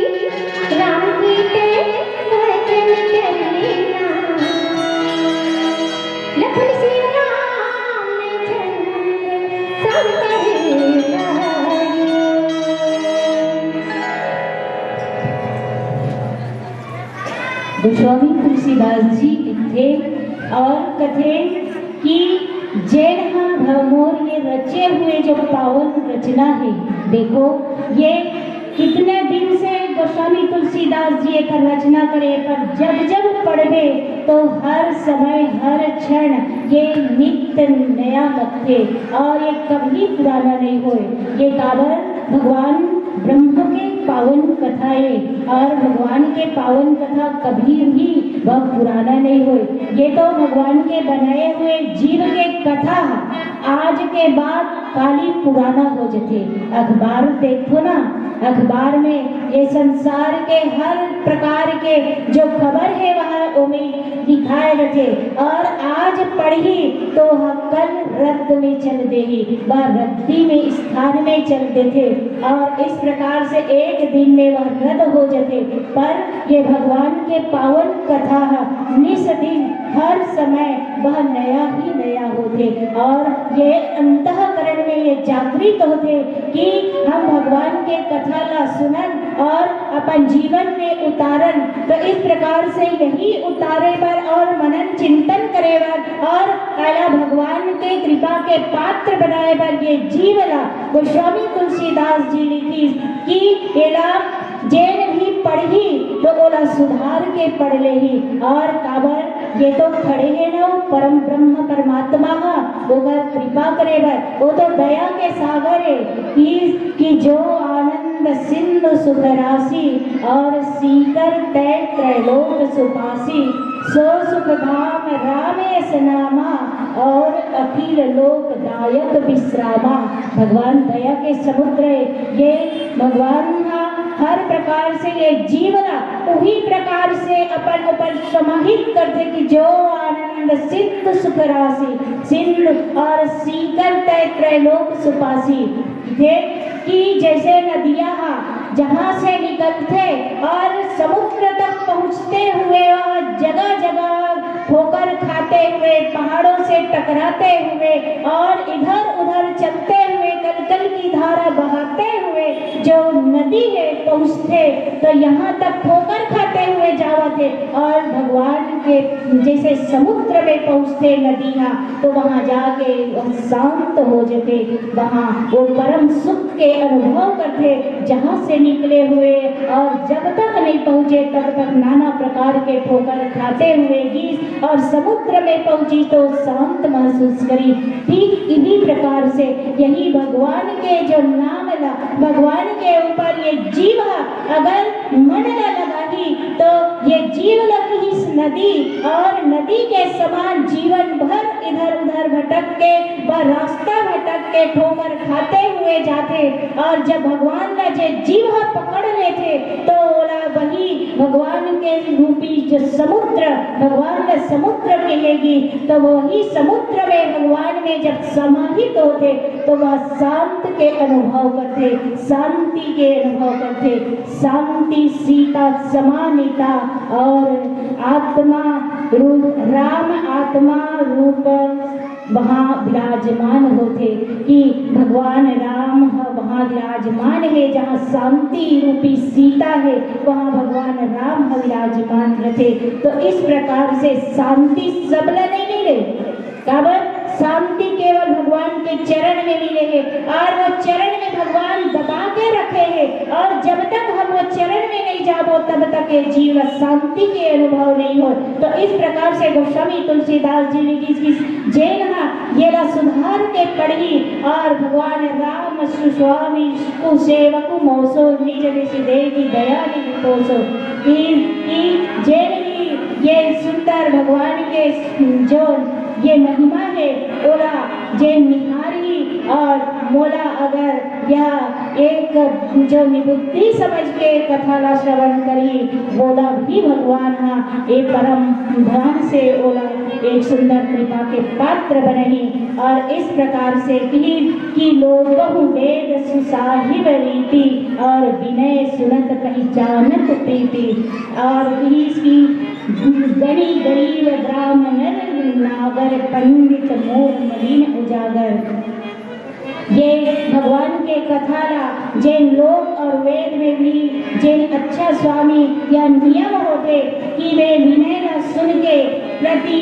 राम की ते भजन कर लेना। लखन सिया राम में चंद सब करेगा। गोस्वामी तुलसीदास जी लिखे और कथे कि जेन ह भरमोर ये रचे हुए जो पावन रचना है, देखो ये कितने दिन से गोस्वामी तुलसीदास जी एकर रचना करे, पर जब जब पढ़बे तो हर समय हर क्षण ये नित्य नया लगथे और ये कभी पुराना नहीं होए। ये काबर भगवान ब्रह्म के पावन कथा है और भगवान के पावन कथा कभी भी वह पुराना नहीं होए। ये तो भगवान के बनाए हुए जीव के कथा आज के बाद काली पुराना हो जथे। अखबार देखो ना, अखबार में ये संसार के हर प्रकार के जो खबर है वह ओमे दिखाए रथे और आज पढ़ही तो ह कल रद्द में चल देही, वह रद्दी में स्थान में चल देथे और इस प्रकार से एक दिन में वह रद्द हो जथे। पर ये भगवान के पावन कथा ह निस दिन हर समय वह नया ही नया होथे और ये अंतःकरण में ये जागृत होथे कि हम भगवान के कथा ला सुनन और अपन जीवन में उतारन। तो इस प्रकार से यही उतारे बर और मनन चिंतन करे बर और आला भगवान के कृपा के पात्र बनाए बर ये जीव ला गोस्वामी तुलसीदास जी लिखिस कि एला जेन भी पढ़ही तो ओला सुधार के पढ़ लेही। और काबर ये तो खड़े हे ना, वो परम ब्रह्म परमात्मा ह, ओकर कृपा करे बर, वो तो दया के सागर हे कि, कि जो आनंद सिंधु सुख राशि और सीकर तय त्रैलोक सुपासी, सो सुख धाम रामेश नामा और अखिल लोक दायक विश्रामा। भगवान दया के समुद्र हे। ये भगवान ह हर प्रकार से ये जीव ला उही प्रकार से अपन ऊपर समाहित करथे कि जो आनंद सिंधु सुख राशि, सिंधु और सीकर तय त्रैलोक सुपासी। ये कि जैसे नदिया ह जहाँ से निकलथे और समुद्र तक पहुँचते हुए और जगह जगह ठोकर खाते हुए, पहाड़ों से टकराते हुए और इधर उधर चलते हुए, कलकल की धारा बहाते हुए जो नदी हे पहुँचथे, तो यहाँ तक ठोकर खाते हुए जावत हे और भगवान के जैसे समुद्र में पहुँचथे नदी ह, तो वहाँ जाके वह शांत हो जथे, वहाँ वो परम सुख के अनुभव करथे, जहाँ से निकले हुए और जब तक नहीं पहुँचे तब तक नाना प्रकार के ठोकर खाते हुए गीस और समुद्र में पहुँची तो शांत महसूस करी। ठीक इही प्रकार से यही भगवान के जो नाम ला, भगवान के ऊपर ये जीव ह अगर मन ला लगाही तो ये जीव ला किहिस नदी और नदी के समान जीवन भर इधर उधर भटक के व रास्ता भटक के ठोकर खाते हुए जाथे। और जब भगवान ला जे जीव ह पकड़ लेथे तो ओला वही भगवान के रूपी जो समुद्र, भगवान का समुद्र कहेगी, तो वही समुद्र में भगवान में जब समाहित होथे तो वह शांत के अनुभव करथे, शांति के अनुभव करथे। शांति सीता समानिता और आत्मा रूप, राम आत्मा रूप वहाँ विराजमान होथे कि भगवान राम ह वहाँ विराजमान हे, जहाँ शांति रूपी सीता हे, वहाँ भगवान राम ह विराजमान रथे। तो इस प्रकार से शांति सबला नहीं मिले, काबर शांति केवल भगवान के चरण में मिले हे और वो चरण में भगवान दबा के रखे हैं और जब तक हम वो चरण में नहीं जाबो, तब तक ये जीव शांति के अनुभव नहीं हो। तो इस प्रकार से गोस्वामी तुलसीदास जी ने किस किस जेन हा येला सुधार के पढ़ी और भगवान राम सुस्वामी कुसेवकु मोसो निज निज देहि दया निधि पोसो। कि, कि जेन भी ये सुंदर भगवान के जो ये महिमा है, ओला जेन निहारी और मोला अगर यह एक जो निवृत्ति समझ के कथा ला श्रवण करी, ओला भी भगवान हा ये परम धाम से ओला एक सुंदर कृपा के पात्र बनही। और इस प्रकार से कि, कि लोकहु वेद सुसाहिब रीति, और विनय सुनत पहिचानत प्रीति। और इसकी गणी गरीब ग्राम नर नागर, पंडित मोर मलिन उजागर। ये भगवान के कथा ला जेन लोक और वेद में भी जेन अच्छा स्वामी या नियम होथे कि वे विनय ला सुन के प्रति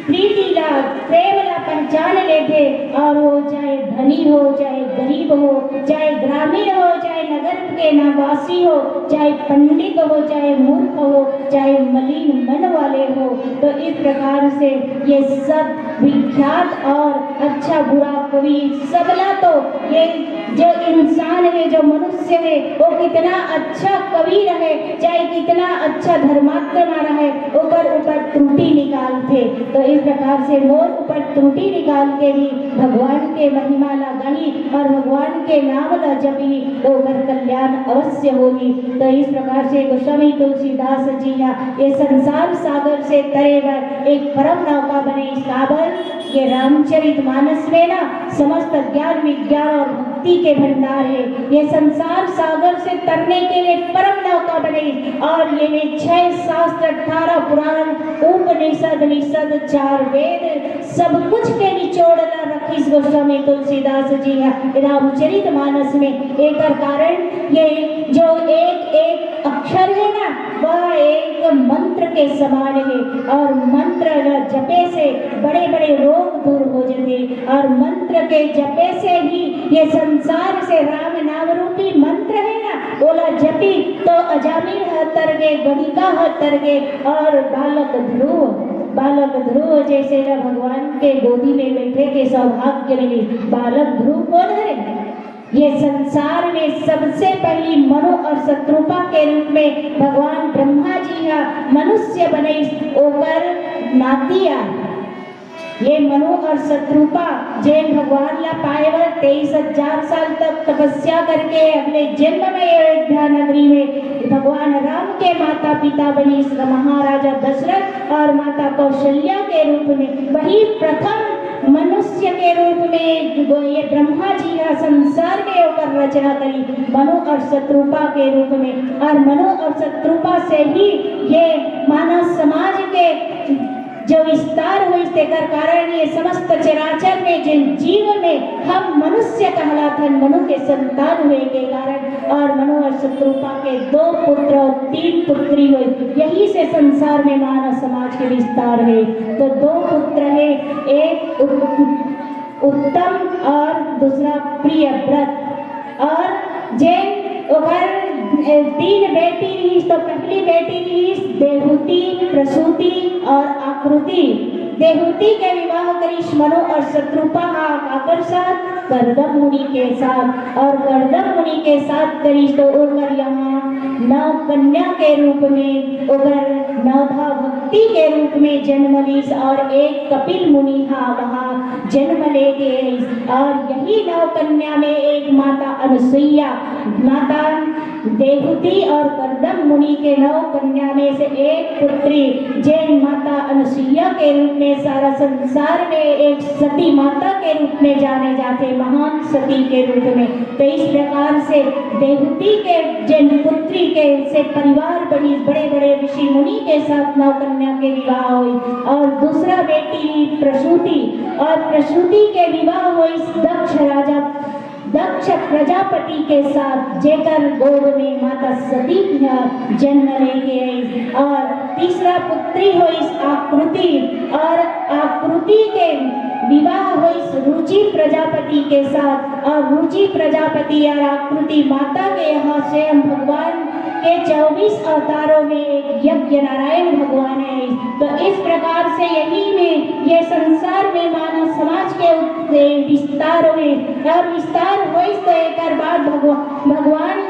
प्रीति ला, प्रेम ला पहचान लेथे, और वो चाहे धनी हो, चाहे गरीब हो, चाहे ग्रामीण हो, चाहे नगर के निवासी हो, चाहे पंडित हो, चाहे मूर्ख हो, चाहे मलिन मन वाले हो, तो इस प्रकार से ये सब विख्यात और अच्छा बुरा कवि सबला तो ये जो इंसान है, जो मनुष्य है, वो कितना अच्छा कवि रहे, चाहे कितना अच्छा धर्मात्मा रहे, ओकर ऊपर त्रुटि निकालथे। तो इस प्रकार से मोर ऊपर त्रुटि निकाल के भी भगवान के महिमा ला गाही और भगवान के नाम ला जपही, तो ओकर कल्याण अवश्य होही। तो इस प्रकार से गोस्वामी तुलसीदास जी हा ये संसार सागर से तरे बर एक परम नौका बने। काबर ये रामचरित मानस में ना समस्त ज्ञान विज्ञान और भक्ति के भंडार है। ये संसार सागर से तरने के लिए परम नौका बने। और ये में छह शास्त्र, अठारह पुराण, उपनिषद, निषद, चार वेद, सब कुछ के निचोड़ ला रखिस गोस्वामी तुलसीदास जी हा रामचरित मानस में। एकर कारण ये जो एक एक अक्षर है ना, वह एक मंत्र के समान है, और मंत्र ल जपे से बड़े बड़े रोग दूर हो जाते, और मंत्र के जपे से ही ये संसार से राम नाम रूपी मंत्र है ना, ओला जपी तो अजामिल ह तर गे, गणिका ह तर गे, और बालक ध्रुव, बालक ध्रुव जैसे न भगवान के गोदी में बैठे के सौभाग्य मिली। बालक ध्रुव कौन है? ये संसार में सबसे पहली मनु और शत्रुपा के रूप में भगवान ब्रह्मा जी हा मनुष्य बने, ओकर नाती आ। ये मनु और शत्रुपा जेन भगवान ला पाए बर तेईस हजार साल तक तपस्या करके अगले जन्म में अयोध्या नगरी में भगवान राम के माता पिता बनी महाराजा दशरथ और माता कौशल्या के रूप में वही प्रथम मनुष्य के रूप में ये ब्रह्मा जी हा संसार में ओकर रचना करी, मनु और शत्रुपा के रूप में। और मनु और शत्रुपा से ही ये मानव समाज के जो विस्तार होइस, तेकर कारण ये समस्त चराचर में जिन जीव में हम मनुष्य कहलाथन, मनु के संतान हुए के कारण, और मनु और शत्रुपा के दो पुत्र और तीन पुत्री हुई। यही से संसार में मानव समाज के विस्तार है। तो दो पुत्र है, एक उत-, उत्तम और दूसरा प्रियव्रत। और जेन ओकर, ए, तीन बेटी रहिस, तो पहली बेटी रहिस देहुति, प्रसूति और आकृति। देहुति के विवाह करिस मनु और शत्रुपा हा काकर साथ? कर्दम मुनि के साथ। और कर्दम मुनि के साथ करिस तो ओकर यहाँ नौ कन्या के रूप में, ओकर नवधा भक्ति के रूप में जन्म लिस और एक कपिल मुनि हा वहाँ जन्म लेके रहिस। और यही नौ कन्या में एक माता अनुसुईया, माता देहुति और कर्दम मुनि के नौ कन्या में से एक पुत्री, जेन माता अनुसुईया के रूप में सारा संसार में एक सती माता के रूप में जाने जाथे, महान सती के रूप में। तो इस प्रकार से देहुति के जेन पुत्री के से परिवार बनी, बड़े बड़े ऋषि मुनि के साथ नौ कन्या के विवाह हुई। और दूसरा बेटी प्रसूति, और प्रसूति के विवाह हुई दक्ष राजा, दक्ष प्रजापति के साथ, जेकर गोद में माता सती का जन्म लेके आई। और तीसरा पुत्री हुई आकृति, और आकृति के विवाह होइस रुचि प्रजापति के साथ, और रुचि प्रजापति और आकृति माता के यहाँ स्वयं भगवान के चौबीस अवतारों में एक यज्ञ नारायण भगवान है। तो इस प्रकार से यही में ये संसार में मानव समाज के उत-, विस्तार हुए, और विस्तार होइस तो एकर बाद भगवान, भगवान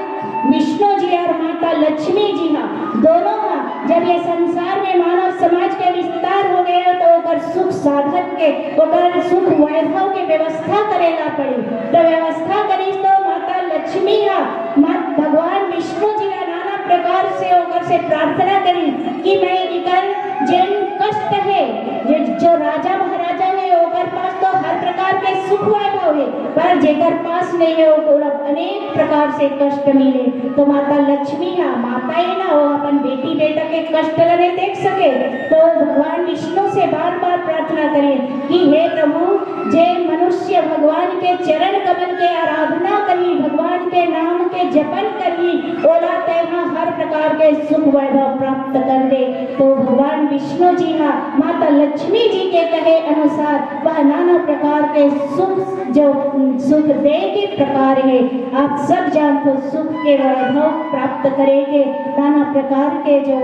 विष्णु जी और माता लक्ष्मी जी हा, दोनों हा, जब ये संसार में मानव समाज के विस्तार हो गए, तो ओकर सुख साधन के, ओकर सुख वैभव के व्यवस्था करे ला पड़ी। तो व्यवस्था करिस तो माता लक्ष्मी हा, मात भगवान विष्णु जी हा नाना प्रकार से ओकर से प्रार्थना करिस कि मैं इकर जेन कष्ट है, जे, जो राजा महाराजा है, ओकर पास तो हर प्रकार के सुख वैभव है, पर जेकर पास नहीं है, ओकर अनेक प्रकार से कष्ट मिले। तो माता लक्ष्मी हा, माता ही ना, वो अपन बेटी बेटा के कष्ट ला नहीं देख सके, तो भगवान विष्णु से बार बार प्रार्थना करे कि हे प्रभु, जे मनुष्य भगवान के चरण कमल के आराधना करही, भगवान के नाम के जपन करही, ओला तेहा हर प्रकार के सुख वैभव प्राप्त कर दे। तो भगवान विष्णु जी हा माता लक्ष्मी जी के कहे अनुसार वह नाना प्रकार के सुख, जो सुख दे के प्रकार है, आप सब जानथो, सुख के वैभव प्राप्त करे के नाना प्रकार के जो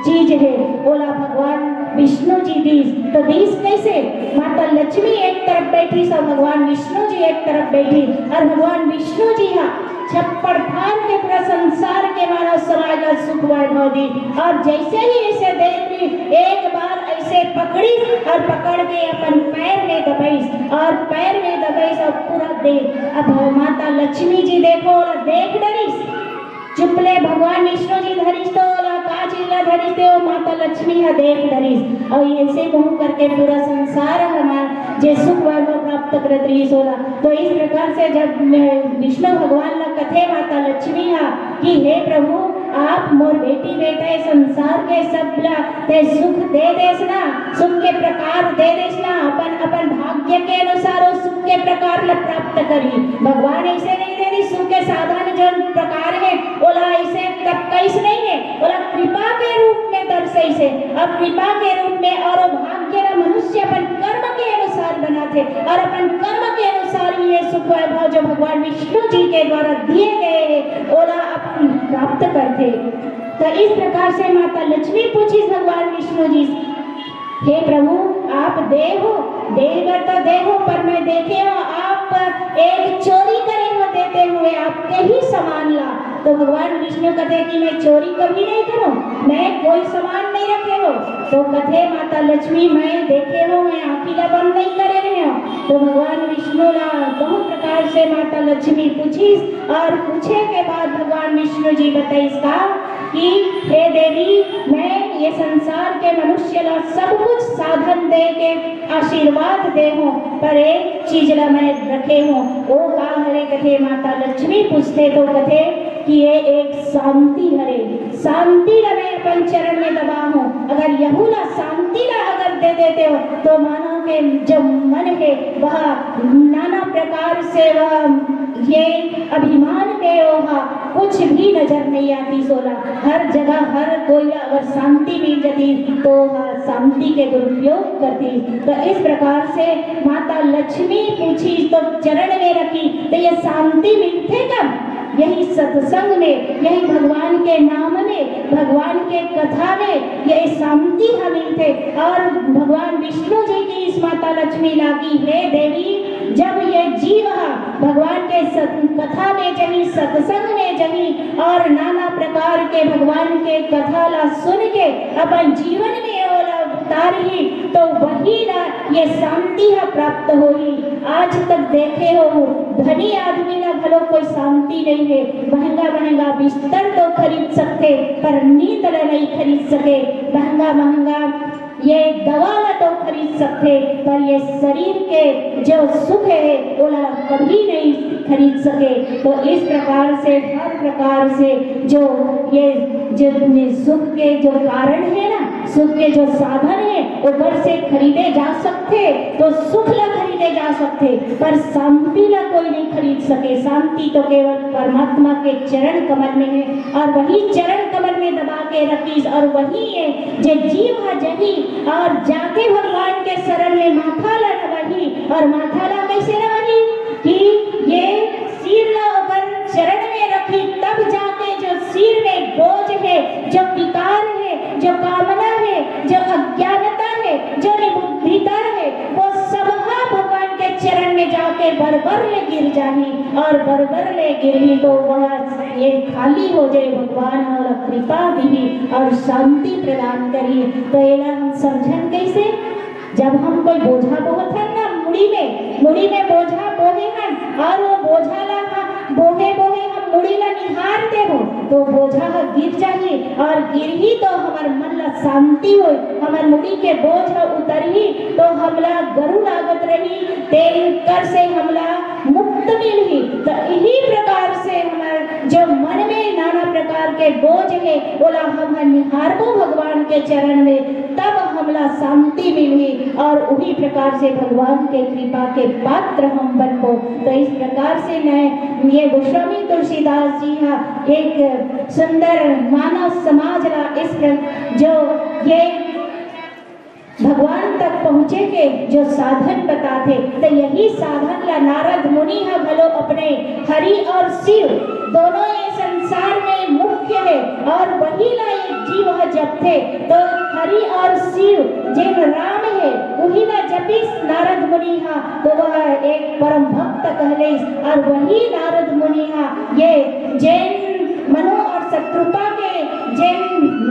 चीज है, ओला भगवान विष्णु जी दीस। तो दीस कैसे? माता लक्ष्मी एक तरफ बैठी, सब भगवान विष्णु जी एक तरफ बैठी, और भगवान विष्णु जी हा छप्पड़ फाड़ के पूरा संसार के मानव समाज ला सुख वैभव दी। और जैसे ही इसे देख ली, एक बार ऐसे पकड़ी और पकड़ के अपन पैर में दबाइस, और पैर में दबाइस और पूरा देख। अब माता लक्ष्मी जी देखो, ओला देख डरिस। चुप ले, भगवान विष्णु जी धरिस तो ओला का चीज ला धरिस ते, वो माता लक्ष्मी हा देख डरिस। और ऐसे मुंह करके पूरा संसार हमार जे सुख वैभव प्राप्त करत रहिस ओला। तो इस प्रकार से जब विष्णु भगवान ला कथे माता लक्ष्मी हा कि हे प्रभु, आप मोर बेटी बेटा, ये संसार के सब ला ते सुख दे देस ना, सुख के प्रकार दे देस ना, अपन अपन भाग्य के अनुसार वो सुख के प्रकार ला प्राप्त करी। भगवान ऐसे नहीं दे दी सुख के साधन जो प्रकार है, ओला ऐसे तब कैस नहीं है, ओला कृपा के रूप में दर्शैस हे, और कृपा के रूप में और वो भाग्य ला मनुष्य अपन कर्म के अनुसार बनाथे, और अपन कर्म के अनुसार ही ये सुख वैभव जो भगवान विष्णु जी के द्वारा दिए गए हैं, ओला अपन प्राप्त करथे। तो इस प्रकार से माता लक्ष्मी पूछिस भगवान विष्णु जी से, हे प्रभु, आप दे हो, दे बर तो दे हो, पर मैं देखे हो आप एक चोरी करे हो देते हुए आपके ही सामान ला। तो भगवान विष्णु कथे कि मैं चोरी कभी नहीं करूं, मैं कोई सामान नहीं रखे हो। तो कथे माता लक्ष्मी, मैं देखे हो, मैं आंखी ला बंद नहीं करे रहे हो। तो भगवान विष्णु ला बहुत प्रकार से माता लक्ष्मी पूछिस, और पूछे के बाद भगवान विष्णु जी बताइस का कि हे देवी, मैं ये संसार के मनुष्य ला सब कुछ साधन दे के आशीर्वाद दे हूँ, पर एक चीज ला मैं रखे हूँ। वो का हरे? कथे माता लक्ष्मी पूछथे तो कथे कि ये एक शांति हरे, शांति ला मैं अपन चरण में दबा हूँ। अगर यहू ला शांति ला अगर दे देते हो तो मानो के जो मन है वह नाना प्रकार से वह ये अभिमान में ओहा कुछ भी नजर नहीं आतिस ओला। हर जगह हर कोई ला अगर शांति मिल जाती तो ओहा शांति के दुरुपयोग करती। तो इस प्रकार से माता लक्ष्मी पूछी तो चरण में रखी, तो ये शांति मिलथे कब? यही सत्संग में, यही भगवान के नाम में, भगवान के कथा में यही शांति ह मिलथे। और भगवान विष्णु जी की इस माता लक्ष्मी ला की, हे देवी, जब ये जीव ह भगवान के सत-, कथा में जही, सत्संग में जही और नाना प्रकार के भगवान के कथा ला सुन के अपन जीवन में ओला उतारही, तो वही ला ये शांति ह प्राप्त होही। आज तक देखे हो, धनी आदमी ला घलो कोई शांति नहीं है। महंगा महंगा बिस्तर तो खरीद सकथे, पर नींद ला नहीं खरीद सके। महंगा महंगा ये दवा ला तो खरीद सकथे, पर ये शरीर के जो सुख है, ओला कभी नहीं खरीद सके। तो इस प्रकार से, हर प्रकार से जो ये जितने सुख के जो कारण है ना, सुख के जो साधन है, ओकर से खरीदे जा सकथे, तो सुख ला खरीदे जा सकथे, पर शांति ला कोई नहीं खरीद सके। शांति तो केवल परमात्मा के चरण कमल में है, और वही चरण कमल में दबा के रखिस, और वही ये जे जीव ह जही और जाके भगवान के शरण में माथा ला नवाही। और माथा ला कैसे नवाही? कि ये सिर ला ओकर चरण में रखी, तब जाके जो सिर में बोझ है, जो विकार है, जो कामना है, जो अज्ञानता है, जो निबुद्धता है, वो सब हा भगवान के चरण में जाके बरबर ले गिर जाही। और बरबर ले गिरही तो वह ये खाली हो जाए, भगवान और कृपा दिही और शांति प्रदान करी। तो एला हम समझन कैसे? जब हम कोई बोझा बोहत हन ना मुड़ी में, मुड़ी में बोझा बोहे हन और वो बोझा ला हम बोहे बोहे हम मुड़ी ला निहार देबो, तो बोझा ह गिर जाही और गिरही तो हमर मन ला शांति होई, हमर मुड़ी के बोझ ह उतरही, तो हमला गरु लागत रही, तेन कर से हमला मुक्त मिलही। तो इही प्रकार से हमर जो मन में नाना प्रकार के बोझ है, ओला हम निहारबो भगवान के चरण में, तब हमला शांति मिलही और उही प्रकार से भगवान के कृपा के पात्र हम बनबो। तो इस प्रकार से मैं ये गोस्वामी तुलसीदास जी हा एक सुंदर मानव समाज ला इस प्र-, जो ये भगवान तक पहुँचे के जो साधन बताथे, तो यही साधन ला नारद मुनि ह घलो अपने हरि और शिव दोनों ये संसार में मुख्य है और वही ला एक जीव ह जपथे। तो हरि और शिव जेन राम है, उही ला जपिस नारद मुनि हा, तो वह एक परम भक्त कहलेस। और वही नारद मुनि हा ये जेन मनु और शत्रुपा के जेन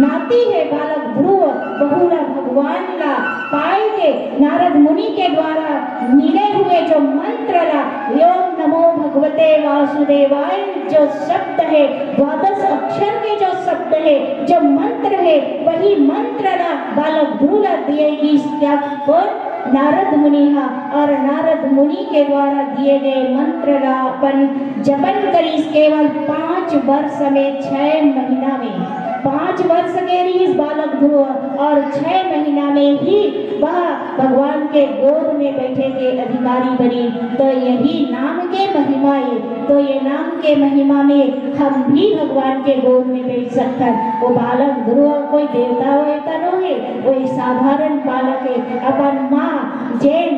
नाती है बालक ध्रुव, वहू ला भगवान ला पाए के नारद मुनि के द्वारा मिले हुए जो मंत्र ला, ओम नमो भगवते वासुदेवाय जो शब्द है, द्वादश अक्षर के जो शब्द है, जो मंत्र है, वही मंत्र ला बालक ध्रुव ला दिए गीस। क्या? कौन? नारद मुनि हा। और नारद मुनि के द्वारा दिए गए मंत्र ला अपन जपन करिस केवल पाँच वर्ष में, छह महीना में। पाँच वर्ष के रहिस बालक ध्रुव और छह महीना में ही वह भगवान के गोद में बैठे के अधिकारी बनी। तो यही नाम के महिमा है। तो ये नाम के महिमा में हम भी भगवान के गोद में बैठ सकथन। वो बालक ध्रुव कोई देवता वेवता नो है, वो एक साधारण बालक है। अपन माँ जेन,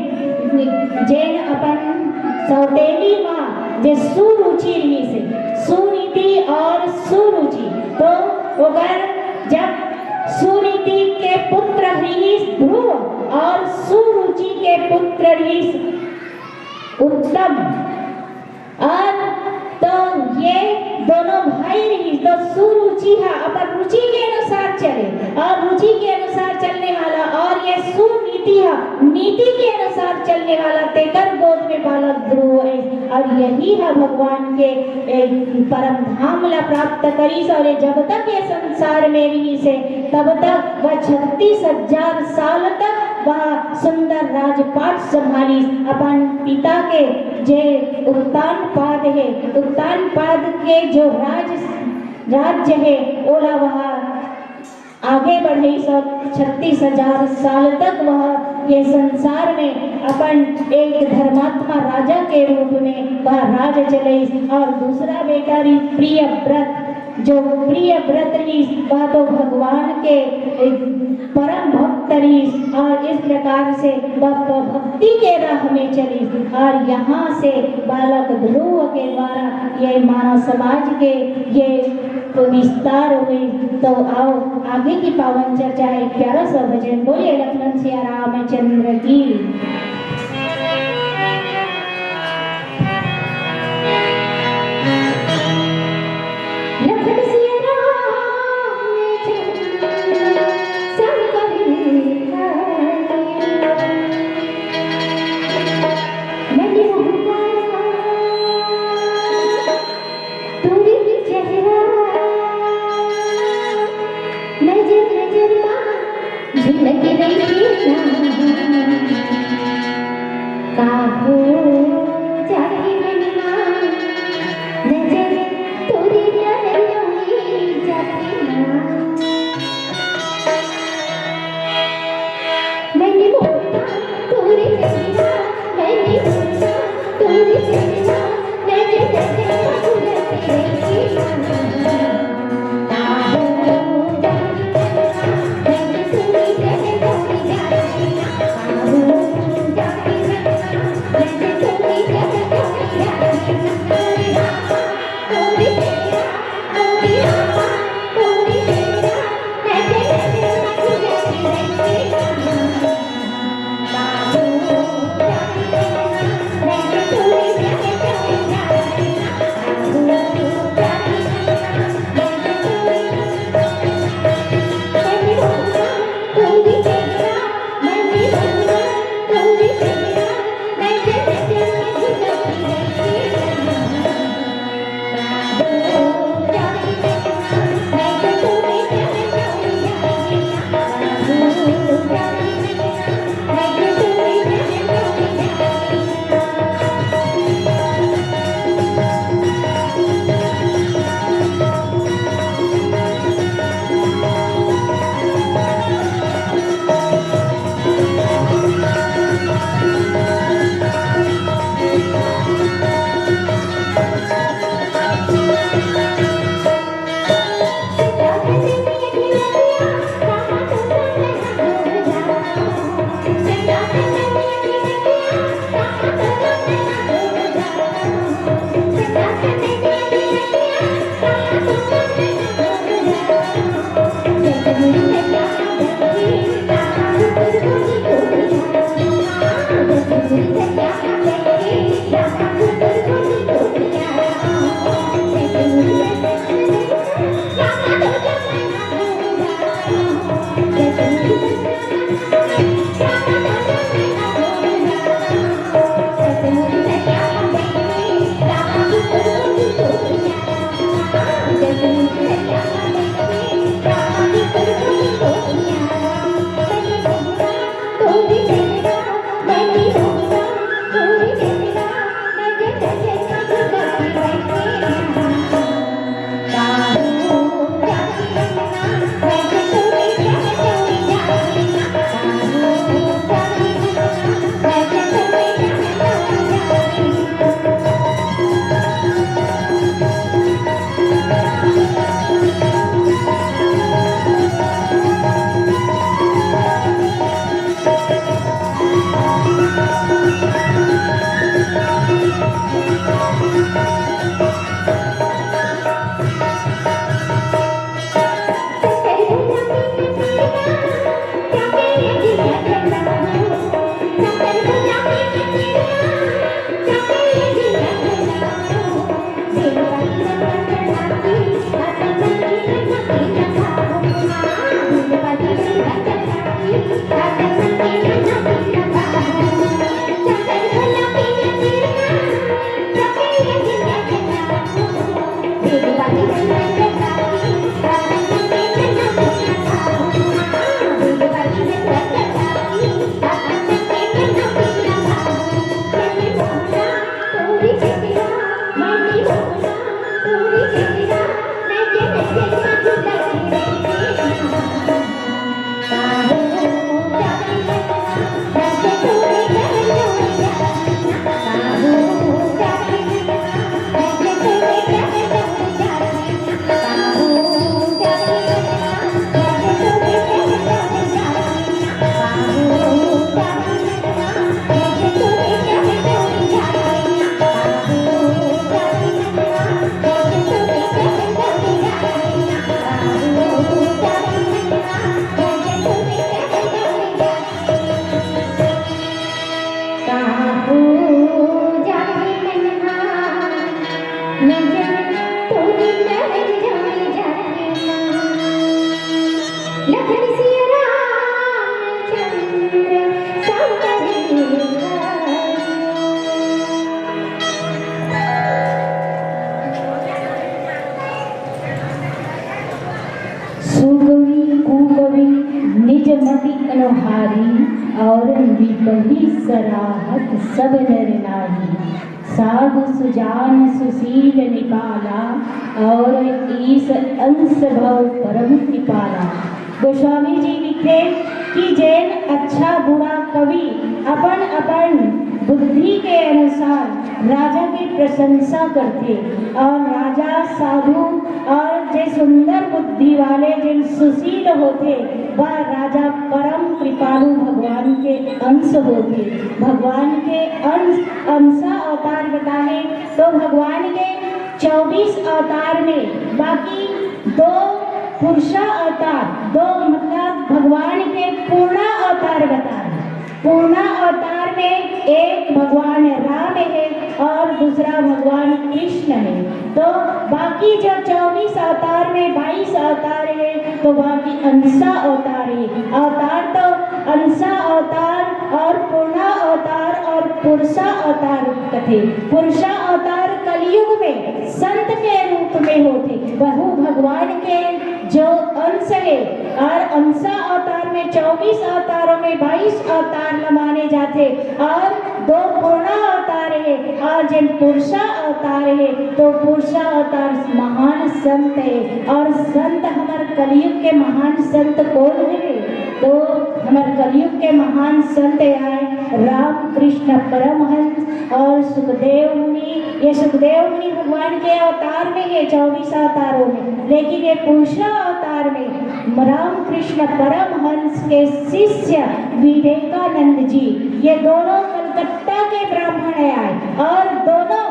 जेन अपन सौतेली माँ जे सुरुचि रहिस है, सुनीति और सुरुचि। तो ओकर जब सुनीति के पुत्र रहिस ध्रुव और सुरुचि के पुत्र रहिस उत्तम। और तो ये दोनों भाई रहिस, तो सुरुचि हा अपन रुचि के अनुसार चले और रुचि के अनुसार चलने वाला, और ये सुनीति हा नीति के अनुसार चलने वाला, तेकर गोद में बालक ध्रुव है। और यही हा भगवान के, ए, परम धाम ला प्राप्त करिस। और ये जब तक ये संसार में रहिस है, तब तक वह छत्तीस हजार साल तक वह सुंदर राजपाट संभालिस। अपन पिता के जे उत्तान पाद है, उत्तान पाद के जो राज, राज्य है, ओला वह आगे बढ़ाइस और छत्तीस हजार साल तक वह ये संसार में अपन एक धर्मात्मा राजा के रूप में वह राज चलाइस। और दूसरा बेटा रहिस प्रिय व्रत, जो प्रिय व्रत रहिस, वह तो भगवान के परम भक्त रहिस और इस प्रकार से वह भक्ति के राह में चलिस। और यहाँ से बालक ध्रुव के द्वारा ये मानव समाज के ये विस्तार हुई। तो आओ, आगे की पावन चर्चा है, एक प्यारा सा भजन। बोलिए लखन सिया रामचंद्र की। लखन सिया रामचंद्र शंकर मन मोहन तोरे चेहरा नजर नजर मा झलक रही ना। का हो जाही मन मा नजर तोरे नजर में जाती ना। मैंने बोला तोरे चेहरा, मैंने बोला तोरे चेहरा, नजर नजर मा झलक रही ना। मति अनुहारी और निपही सराहत सब नर नारी। साधु सुजान सुशील निपाला और ईस अंश भव परम कृपाला। गोस्वामी जी लिखथे कि जेन अच्छा बुरा कवि अपन अपन बुद्धि के अनुसार राजा के प्रशंसा करथे और राजा साधु और जे सुंदर बुद्धि वाले जेन सुशील होथे, वह राजा परम कृपालु भगवान के अंश होथे। भगवान के अंश, अंशा अवतार बताए तो भगवान के चौबीस अवतार में बाकी दो पुरुषा अवतार, दो मतलब भगवान के पूर्णा अवतार बताए। पूर्णा अवतार में एक भगवान राम है और दूसरा भगवान कृष्ण है। तो बाकी जो चौबीस अवतार में बाईस अवतार है, तो बाकी अंशा अवतार है। अवतार तो अंशा अवतार और पूर्णा अवतार और पुरुषा अवतार कथे। पुरुषा अवतार कलयुग में संत के रूप में होथे, वहू भगवान के जो अंश है। और अंशा अवतार में चौबीस अवतारों में बाईस अवतार ल माने जाथे और दो पूर्णा अवतार है और जेन पुरुषा अवतार है, तो पुरुषा अवतार महान संत है। और संत हमर कलयुग के महान संत कोन है? तो हमर कलयुग के महान संत आए रामकृष्ण परमहंस और सुखदेव मुनि। ये सुखदेव मुनि भगवान के अवतार में है, चौबीस अवतारों में, लेकिन ये पुरुषा अवतार में रामकृष्ण परमहंस के शिष्य विवेकानंद जी, ये दोनों कलकत्ता के ब्राह्मण आए और दोनों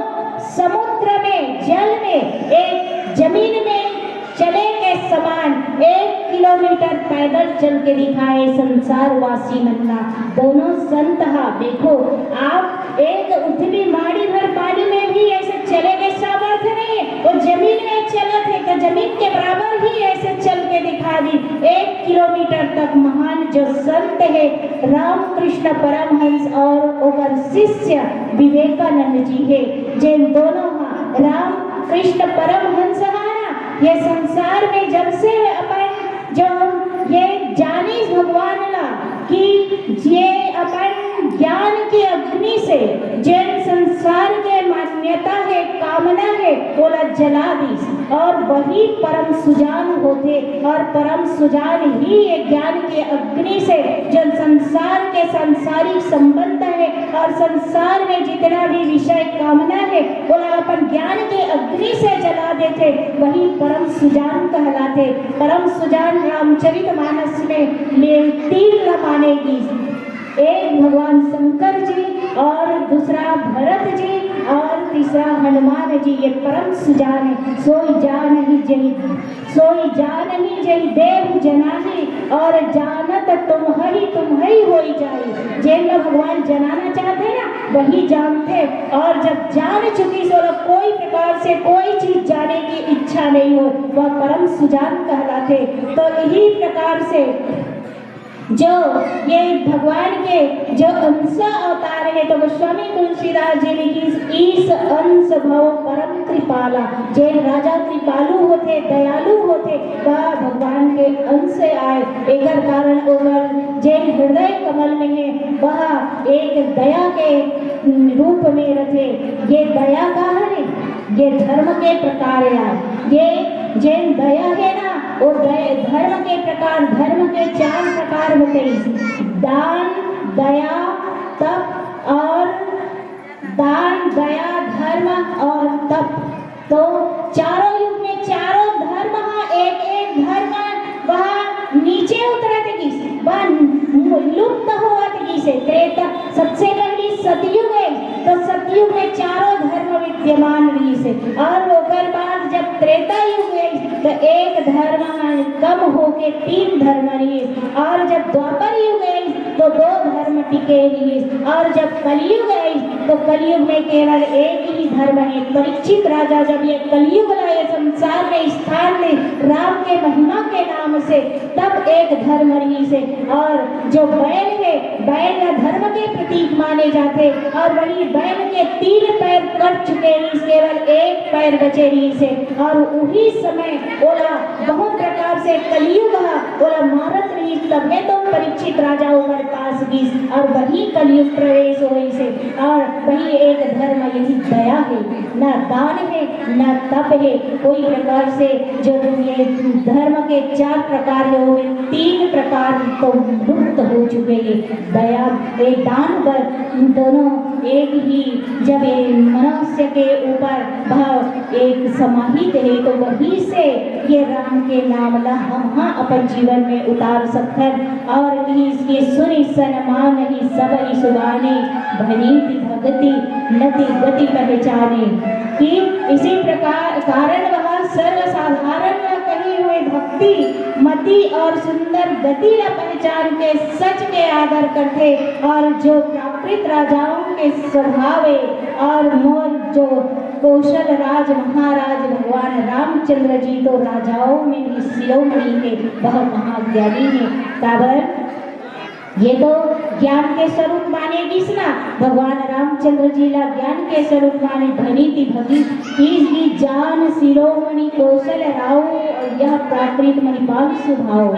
समुद्र में, जल में, एक जमीन में चले के समान एक किलोमीटर पैदल चल के दिखाए संसारवासी मन ला। दोनों संत हा, देखो आप, एक उथली माड़ी भर पानी में भी ऐसे चले के सामर्थ्य नहीं है, वो जमीन में चलत है तो जमीन के बराबर ही ऐसे चल के दिखा दी। एक किलोमीटर तक महान जो संत है रामकृष्ण परमहंस और ओकर शिष्य विवेकानंद जी है, जेन दोनों हा रामकृष्ण परमहंस हा ना, ये संसार में जब से अपन जो ये जानिस भगवान ला कि ये अपन ज्ञान के अग्नि से जेन संसार के मान्यता है, कामना है, ओला जला दिस। और वही परम सुजान होथे और परम सुजान ही ये ज्ञान के अग्नि से जेन संसार के सांसारिक संबंध है और संसार में जितना भी विषय कामना है, ओला अपन ज्ञान के अग्नि से जला देथे, वही परम सुजान कहलाथे। परम सुजान रामचरित मानस में ले तीन ला माने गिस, एक भगवान शंकर जी और दूसरा भरत जी और तीसरा हनुमान जी। ये परम सुजान है। सोई जानहि जहि, सोई जानहि जहि देव जनाहि, और जानत तुम्हहि तुम्हहि होइ जाई। जेन ला भगवान जनाना चाहथे ना, वही जानथे। और जब जान चुकिस, ओला कोई प्रकार से कोई चीज जाने की इच्छा नहीं हो, वह परम सुजान कहलाथे। तो इही प्रकार से जो ये भगवान के जो अंश अवतार है, तो गोस्वामी तुलसीदास जी लिखिस, ईस अंश भव परम कृपाला। जेन राजा कृपालु होथे, दयालु होथे, वह भगवान के अंश आए। एकर कारण ओकर जेन हृदय कमल में है, वह एक दया के रूप में रथे। ये दया का हरे? ये धर्म के प्रकार आए। ये जेन दया है ना, वो दय-, धर्म के प्रकार, धर्म के चार प्रकार बताइस, दान, दया, तप और दान, दया, धर्म और तप। तो चारों युग में चारों धर्म हा, एक एक धर्म वह नीचे उतरत गिस, वह लुप्त होवत गिस। त्रेता, सबसे पहली सतयुग है, तो सतयुग में चारों धर्म विद्यमान रहिस, और ओकर बाद जब त्रेता युग है, तो एक धर्म कम होके तीन धर्म रहिस, और जब द्वापर युग है, तो दो धर्म टिके रहिस, और जब कलयुग आइस, तो कलयुग में केवल एक ही धर्म है। परीक्षित राजा जब ये कलयुग ला ये संसार में स्थान ले राम के महिमा के नाम से, तब एक धर्म रहिस हे। और जो बैल है, बैल ला धर्म के प्रतीक माने जाथे, और वही बैल के तीन पैर कट चुके रहिस, केवल एक पैर बचे रहिस हे, और उही समय ओला बहुत प्रकार से कलयुग हा ओला मारत रहिस। तभे तो परीक्षित राजा ओकर पास गिस और वही कलयुग प्रवेश होइस हे। और वही एक धर्म यही दया हे, न दान हे, न तप हे, कोई प्रकार से जो ये धर्म के चार प्रकार हे, वो तीन प्रकार तो लुप्त हो चुके हे। दया, ये दान बर दोनों एक ही, जब ये मनुष्य के ऊपर भाव एक समाहित हे, तो वही से ये राम के नाम ला हम हा अपन जीवन में उतार सकथन। और इसके सुनि सनमान ही सब ही सुभाने, भरीत भगति नति गति पहचाने। कि इसी प्रकार कारण वह सर्वसाधारण ला कही हुई भक्ति मति और सुंदर गति ला पहचान के सच के आदर करथे और जो प्राकृत राजाओं के स्वभाव हे और मोर जो कौशल राज महाराज भगवान रामचंद्र जी तो राजाओं में भी शिरोमणि हे, वह महाज्ञानी हे। काबर ये तो ज्ञान के स्वरूप माने गिस ना, भगवान रामचंद्र जी ला ज्ञान के स्वरूप माने भरीत भगति, तीस की जान शिरोमणि कौशल राव, यह प्राकृत मणिपाल सुभाव।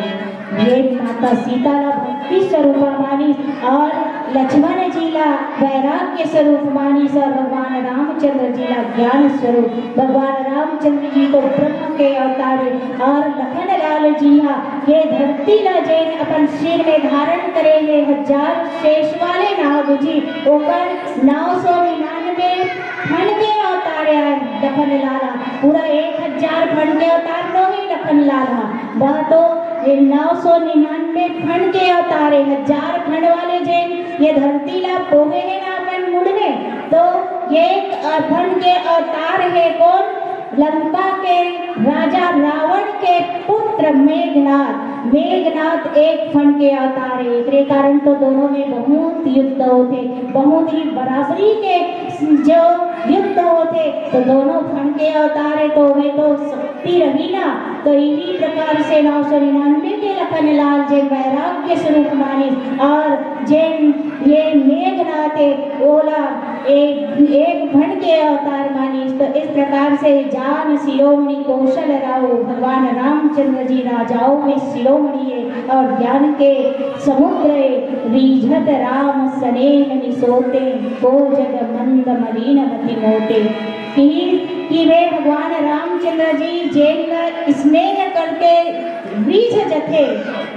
ये माता सीता ला भक्ति स्वरूपा मानिस और लक्ष्मण जी ला वैराग्य स्वरूप मानिस और भगवान रामचंद्र जी ला ज्ञान स्वरूप। भगवान रामचंद्र जी तो ब्रह्म के अवतार हे और लखन लाल जी हा ये धरती ला जेन अपन सिर में धारण करे हे हजार शेष वाले नाग जी, ओकर नौ सौ निन्यानवे फन के अवतार आय लखन लाला। पूरा एक हजार फन के अवतार नोहे लखन लाला। वह तो ये नौ सौ निन्यानवे फन के अवतार हे, हजार फन वाले जेन ये धरती ला बोहे हे ना अपन मुड़ में, तो ये एक फन के अवतार हे। कौन? लंका के राजा रावण के पुत्र मेघनाथ। मेघनाथ एक फन के अवतार हे, एकरे कारण तो दोनों में बहुत युद्ध होथे, बहुत ही बराबरी के जो युद्ध होथे, तो दोनों फन के अवतार हे, तो ओमे तो शक्ति रही ना। तो इही प्रकार से नौ सौ निन्यानवे के लखन लाल जेन वैराग्य स्वरूप मानिस और जेन ये मेघनाथ हे, ओला एक, एक फन के अवतार मानिस। तो इस प्रकार से जान शिरोमणि कौशल राव, भगवान रामचंद्र जी राजाओं में शिरोमणि हे और ज्ञान के समुद्र हे। रीझत राम सनेह निसोते, को जग मंद मलिन मति मोते। कि, कि वे भगवान रामचंद्र जी जेन ला स्नेह करके रीझ जथे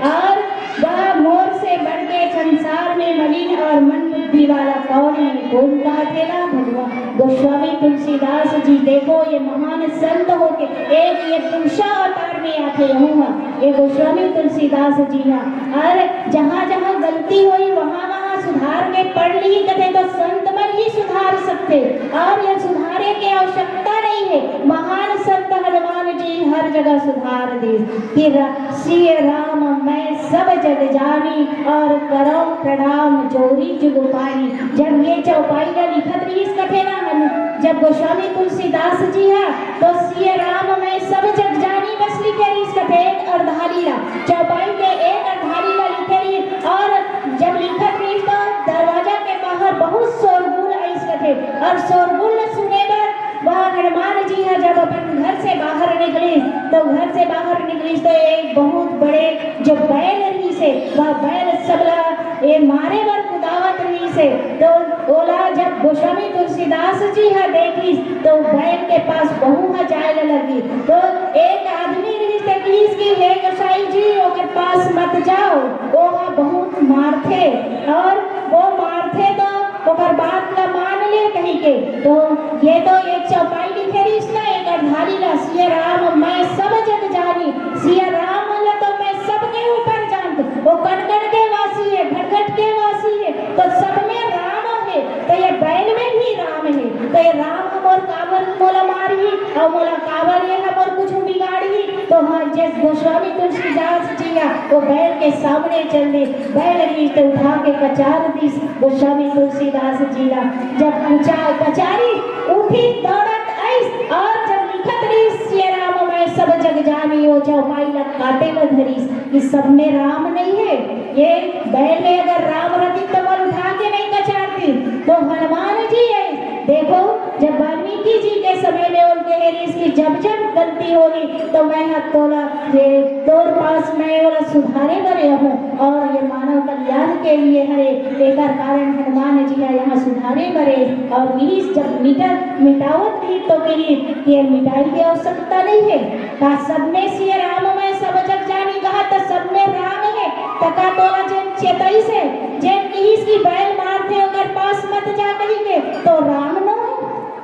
और वह मोर से बढ़ के संसार में मलिन और मंद बुद्धि वाला कौन हे? कौन कहथे ला? भगवान गोस्वामी तुलसीदास जी। देखो, ये महान संत होके एक ये पुरुषा अवतार में आथे, यहू हा ये गोस्वामी तुलसीदास जी हा। और जहाँ जहाँ गलती होई, वहाँ वहाँ सुधार के पढ़ ली कथे, तो संत मन ही सुधार सकथे और ये सुधारे के आवश्यकता नहीं हे। महान संत हनुमान जी हर जगह सुधार दे। कि रा-, सिय राम मैं सब जग जानी, और करौं प्रणाम जोरी जुग पानी। जब ये चौपाई ला लिखत रहिस कथे ना हनु-, जब गोस्वामी तुलसीदास जी हा, तो सिय राम मैं सब जग जानी बस लिखे रहिस कथे एक अरधाली ला। चौपाई के एक अरधाली ला लिखे रहिस, और जब लिखत रहिस तो दरवाजा के बाहर बहुत शोरगुल आइस कथे, और शोरगुल ला सुने बर वह हनुमान जी हा जब अपन घर से बाहर निकलिस, तो घर से बाहर निकलिस तो एक बहुत बड़े जो बैल रहिस हे, वह बैल सबला ये मारे बर कुदावत रहिस हे। तो ओला जब गोस्वामी तुलसीदास जी हा देखिस, तो बैल के पास वहू हा जाए ला लगिस। तो एक आदमी रहिस ते कहिस कि हे गोसाई जी, ओकर पास मत जाओ, वो हा बहुत मारथे, और वो मारथे तो ओकर बात ला मान ले कहिके। तो ये तो एक चौपाई लिखे रहिस ना, एक अरधाली ला, सिय राम मैं सब जग जानी, सिय राम ला तो मैं सबके ऊपर जानत, वो कण कण के वासी हे, घट घट के वासी हे, तो सब में राम हे। तो ये बैल में भी राम हे, तो ये राम हा मोर काबर मोला मारही, और मोला काबर ये हा मोर कुछ बिगाड़ही। तो हाँ, जस गोस्वामी तुलसीदास जी हा वो बैल के सामने चल दिस, बैल रीत उठा के कचार दिस गोस्वामी तुलसीदास जी ला। जब कचा-, कचारिस, उठिस दौड़त आइस, और जब लिखत रहिस, "सिय राम मैं सब जग जानी", वो चौपाई ला काटे ला धरिस कि सब में राम नहीं हे। ये बैल में अगर राम रहतिस तो मोला उठा के नहीं कचारतिस। तो हनुमान जी आइस, देखो, जब वाल्मीकि जी के समय में ओला कहे रिहिस कि जब जब गलती होही तो मैं ह तोला, ये तोर पास मैं ओला सुधारे बर आहूं और ये मानव कल्याण के लिए हरे, एकर कारण हनुमान जी ह यहाँ सुधारे बर ए। और इस जब मिटा मिटावत भी तो कही कि ये मिटाई की आवश्यकता नहीं है, का सब में सिय राम मैं सब जग जानी कहा, त सब में राम है, त का तोला जेन चेतइस हे, जेन किहिस कि बैल मारथे ओकर पास मत जा कही के, तो राम नो हे।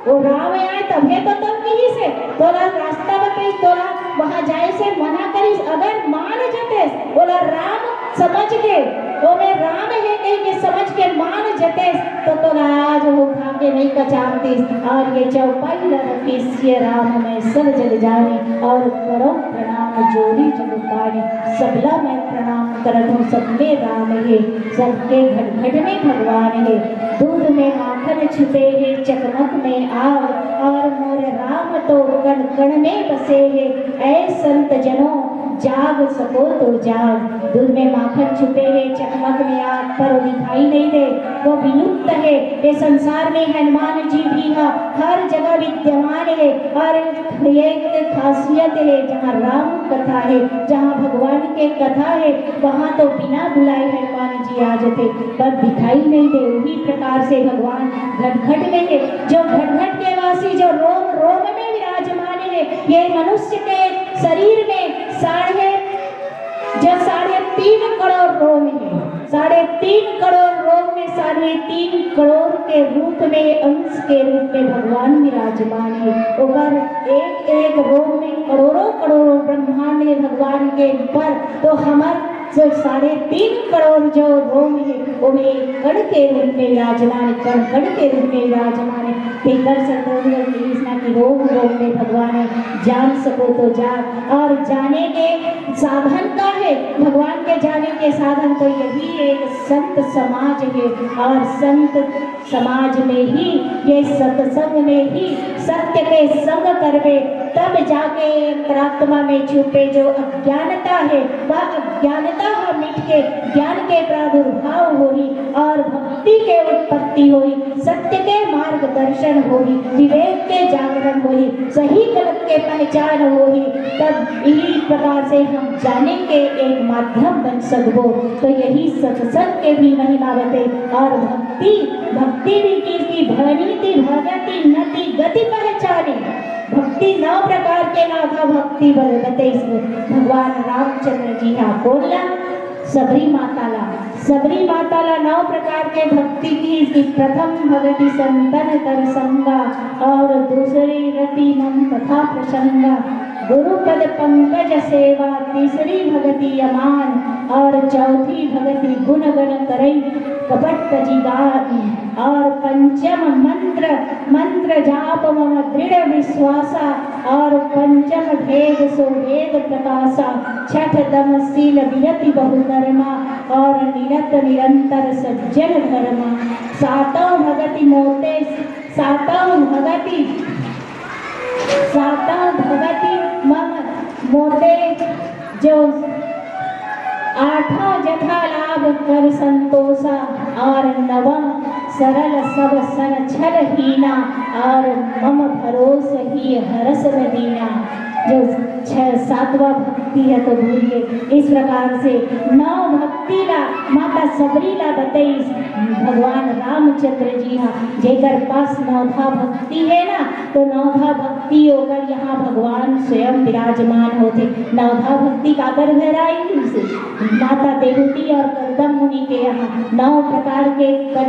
वो राम आए तभे तो तब किहिस हे, तोला रास्ता बताइस, तोला वहां जाए से मना करिस। अगर मान जतेस, ओला राम समझ के, ओमे राम हे कही के समझ के मान जतेस, तो तोला आज वो उठा के नहीं कचारतिस। और ये चौपाई ला रखिस, सिय राम मैं सब जग जानी, और करो प्रणाम जोड़ी जुग पानी। सबला मैं प्रणाम करत हूँ, सब में राम हे, सबके घट घट में भगवान हे। दूध में माखन छुपे हे, चकमक में आग, और मोर राम तो कण कण में बसे हे। ऐ संत जनों, जाग सको तो जाग। दूध में माखन छुपे हे, चकमक में आग, पर वो दिखाई नहीं दे, वो विलुप्त हे। ये संसार में हनुमान जी भी ह हर जगह विद्यमान हे। और एक खासियत हे, जहाँ राम कथा हे, जहाँ भगवान के कथा हे, वहाँ तो बिना बुलाए हनुमान जी आ जथे, पर दिखाई नहीं दे। उही प्रकार से भगवान घट घट में हे, जो घट घट के वासी, जो रोम रोम में विराजमान हे। ये मनुष्य के शरीर में साढ़े, जो साढ़े तीन करोड़ रोम हे, साढ़े तीन करोड़ रोम में साढ़े तीन करोड़ के रूप में, अंश के रूप में भगवान विराजमान हे। ओकर एक एक रोम में करोड़ों करोड़ों ब्रह्मांड हे भगवान के ऊपर, तो हमर जो साढ़े तीन करोड़ जो रोम हे, ओमे कण के रूप में विराजमान हे, कण कण के रूप में विराजमान हे। तेकर संदर्भ में कृष्णा की रोम रोम में भगवान हे, जान सको तो जान। और जाने के साधन का हे, भगवान के जाने के साधन तो यही एक संत समाज हे। और संत समाज में ही, ये सत्संग में ही सत्य के संग करबे, तब जाके अंतरात्मा में छुपे जो अज्ञानता हे, वह अज्ञानता ह मिट के ज्ञान के प्रादुर्भाव होही और भक्ति के उत्पत्ति होही, सत्य के मार्गदर्शन होही, विवेक के जागरण होही, सही गलत के पहचान होही। तब इही प्रकार से हम जाने के एक माध्यम बन सकबो। तो यही सत्संग के भी महिमा बते। और भक्ति, भक्ति भी की, की भणीति भगति नति गति पहचानी। भक्ति नौ प्रकार के नवधा भक्ति बल बते। भगवान रामचंद्र जी हा बोलना, सबरी माता ला, सबरी माता ला नौ प्रकार के भक्ति की, कि प्रथम भगति संतन कर संगा, और दूसरी रति मम कथा प्रसंगा, गुरु पद पंकज सेवा, तीसरी भगति अमान, और चौथी भगति गुण गण करई कपट तजी गाई, और पंचम मंत्र, मंत्र जाप मम दृढ़ विश्वासा, और पंचम भेद सो वेद प्रकाशा, छठ दम शील विरति बहु कर्मा, और निरत निरंतर सज्जन धर्मा। सातों भगति मोते, सातों भगति, सातों भगति मम मोते जो आठों जथा लाभ कर संतोषा, और नवम सरल सब सन छल हीना, और मम भरोस ही हरस न दीना। जो छह, सातवां भक्ति है तो भूलिए। इस प्रकार से नौ भक्ति ला माता सबरी ला बतईस भगवान रामचंद्र जी हा, जेकर पास नौधा भक्ति है ना, तो नौधा भक्ति ओकर यहाँ भगवान स्वयं विराजमान होथे। नौधा भक्ति काकर घर आई? माता देहूती और करदम मुनि के यहाँ नौ प्रकार के,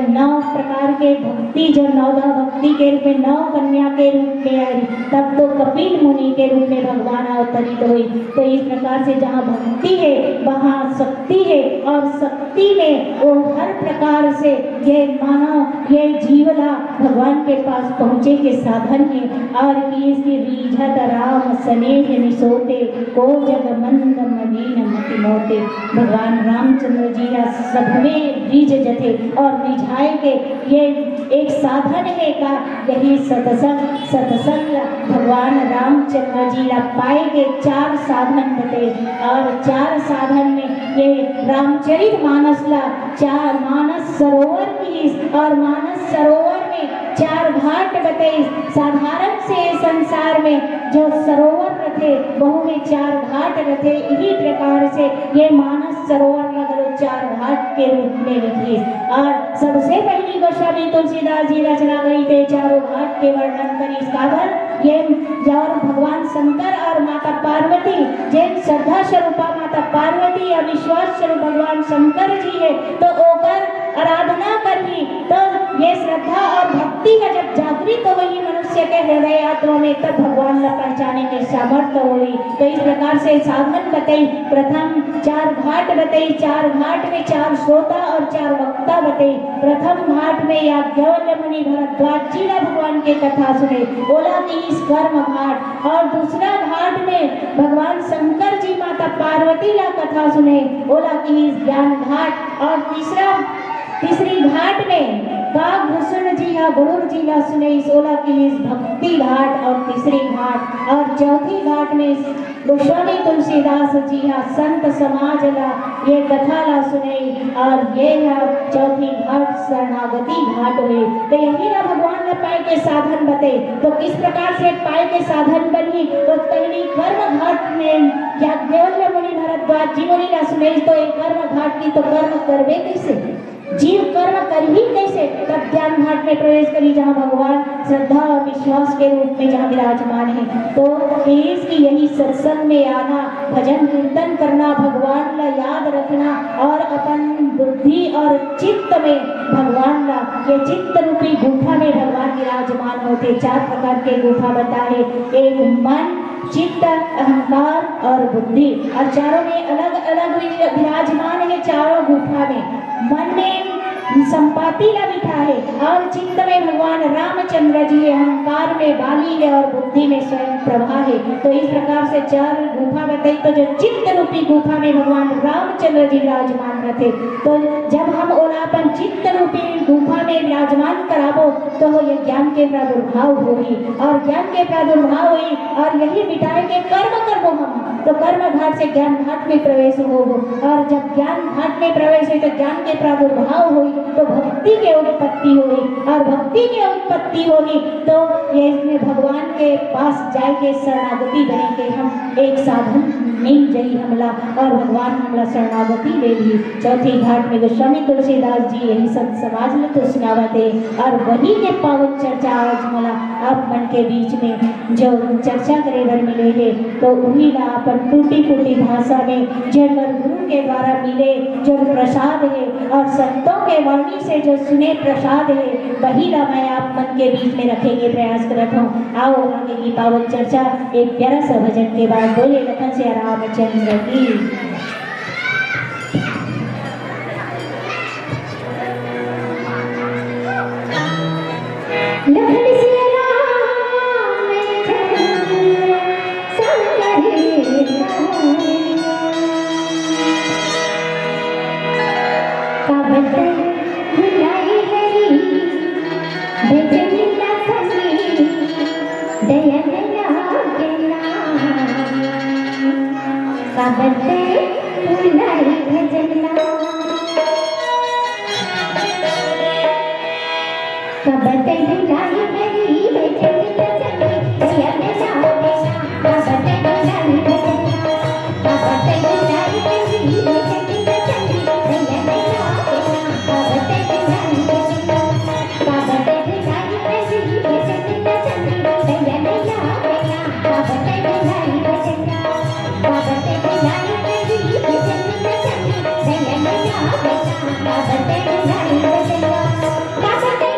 नौ प्रकार के भक्ति, जो नौधा भक्ति के रूप में, नौ कन्या के रूप में आई, तब तो कपिल मुनि के रूप में भगवान अवतरित हुई। तो इस प्रकार से जहाँ भक्ति है, वहाँ शक्ति है, और शक्ति में वो हर प्रकार से ये मानव, ये जीवला भगवान के पास पहुँचे के साधन है। और कि इसकी रीझत राम स्नेह निसोते, को जग मंद मलिन मति मोते। भगवान रामचंद्र जी या सब में रीझ जथे, और रिझाए के ये एक साधन है का, यही सत्संग। सत्संग ला भगवान रामचंद्र जी ला पाए के चार साधन बते, और चार साधन में ये रामचरित मानस ला चार मानस सरोवर की, और मानस सरोवर में चार घाट बतइस। साधारण से संसार में जो सरोवर रथे, वहू में चार घाट रथे। इही प्रकार से ये मानस सरोवर ला घलो चार घाट के रूप में लिखिस। और सबसे पहली गोस्वामी तुलसीदास जी रचना करिस ते चारों घाट के वर्णन करिस। काबर? ये और भगवान शंकर और माता पार्वती, जेन श्रद्धा स्वरूपा माता पार्वती और विश्वास स्वरूप भगवान शंकर जी हे, तो ओकर आराधना करही, तो ये श्रद्धा और भक्ति का जब जागृत होही मनुष्य के हृदय आत्मा में, तब भगवान ला पहचाने के सामर्थ्य होही। तो इस प्रकार से साधन बतइस, प्रथम चार घाट बतइस, चार घाट में चार श्रोता और चार वक्ता बतइस। प्रथम घाट में याज्ञवल्क्य मुनि भरद्वाज जी ला भगवान के कथा सुनइस, ओला किहिस कर्म घाट। और दूसरा घाट में भगवान शंकर जी माता पार्वती ला कथा सुनइस, ओला किहिस ज्ञान घाट। और तीसरा, तीसरी घाट में काकभूषण जी हा गरुड़ जी ला सुनइस, ओला किहिस भक्ति घाट और तीसरी घाट। और चौथी घाट में गोस्वामी तुलसीदास जी हा संत समाज ला ये कथा ला सुनइस और ये हा चौथी घाट शरणागति घाट होइस। तो यही ला भगवान ला पाए के साधन बतइस। तो किस प्रकार से पाए के साधन बनही? तो पहली कर्म घाट में याज्ञवल्क्य मुनि भरद्वाज जी मुनि ला सुनइस, तो ये कर्म घाट की तो कर्म करबे कइसे? जीव कर्म करही कइसे? तब ज्ञान घाट में प्रवेश करही, जहाँ भगवान श्रद्धा और विश्वास के रूप में जहाँ विराजमान हे। तो किहिस कि यही सत्संग में आना, भजन कीर्तन करना, भगवान ला याद रखना और अपन बुद्धि और चित्त में भगवान ला, ये चित्त रूपी गुफा में भगवान विराजमान होथे। चार प्रकार के गुफा बताए, एक मन, चित्त, अहंकार और बुद्धि, और चारों में अलग-अलग वि-, विराजमान हे चारों गुफा में। मन में संपाति ला बिठाए और चित्त में भगवान रामचंद्र जी हे, अहंकार में बाली हे और बुद्धि में स्वयं प्रभा हे। तो इस प्रकार से चार गुफा बताई, तो जो चित्त रूपी गुफा में भगवान रामचंद्र जी विराजमान रथे, तो जब हम ओला अपन चित्त रूपी गुफा में विराजमान कराबो, तो ये ज्ञान के प्रादुर्भाव होही, और ज्ञान के प्रादुर्भाव होही, और यही बिटाए के कर्म करबो हम, तो कर्म घाट से ज्ञान घाट में प्रवेश होबो, और जब ज्ञान घाट में प्रवेश होही, तो ज्ञान के प्रादुर्भाव होही, तो भक्ति के उत्पत्ति होही, और भक्ति के उत्पत्ति होही, तो ये इसमें भगवान के पास जाए के शरणागति बने के हम एक साधन मिल जाई हमला, और भगवान हमला शरणागति दे दी। चौथी घाट में गोस्वामी तुलसीदास जी यही संत समाज ला तो सुनावत हे, और वही के पावन चर्चा आज मोला आप मन के बीच में जो चर्चा करे बर मिले हे, तो उही ला अपन टूटी फूटी भाषा में जेकर गुरु के द्वारा मिले जो प्रसाद हे और संतों के वाणी से जो सुने प्रसाद हे, वही ला मैं आप मन के बीच में रखे के प्रयास करत हूँ। आओ आगे की पावन चर्चा एक प्यारा सा भजन के बाद बोले लखन सिया रामचंद्र की। लखन सिया रामचंद्र संग हे। काबर तैं भुलाए हरि भजन ला संगी, दया न लागे ना। काबर तैं भुलाए भजन ला। काबर तैं भुलाए हरि भजन ला संगी, दया न लागे ना। काबर तैं भुलाए भजन ला।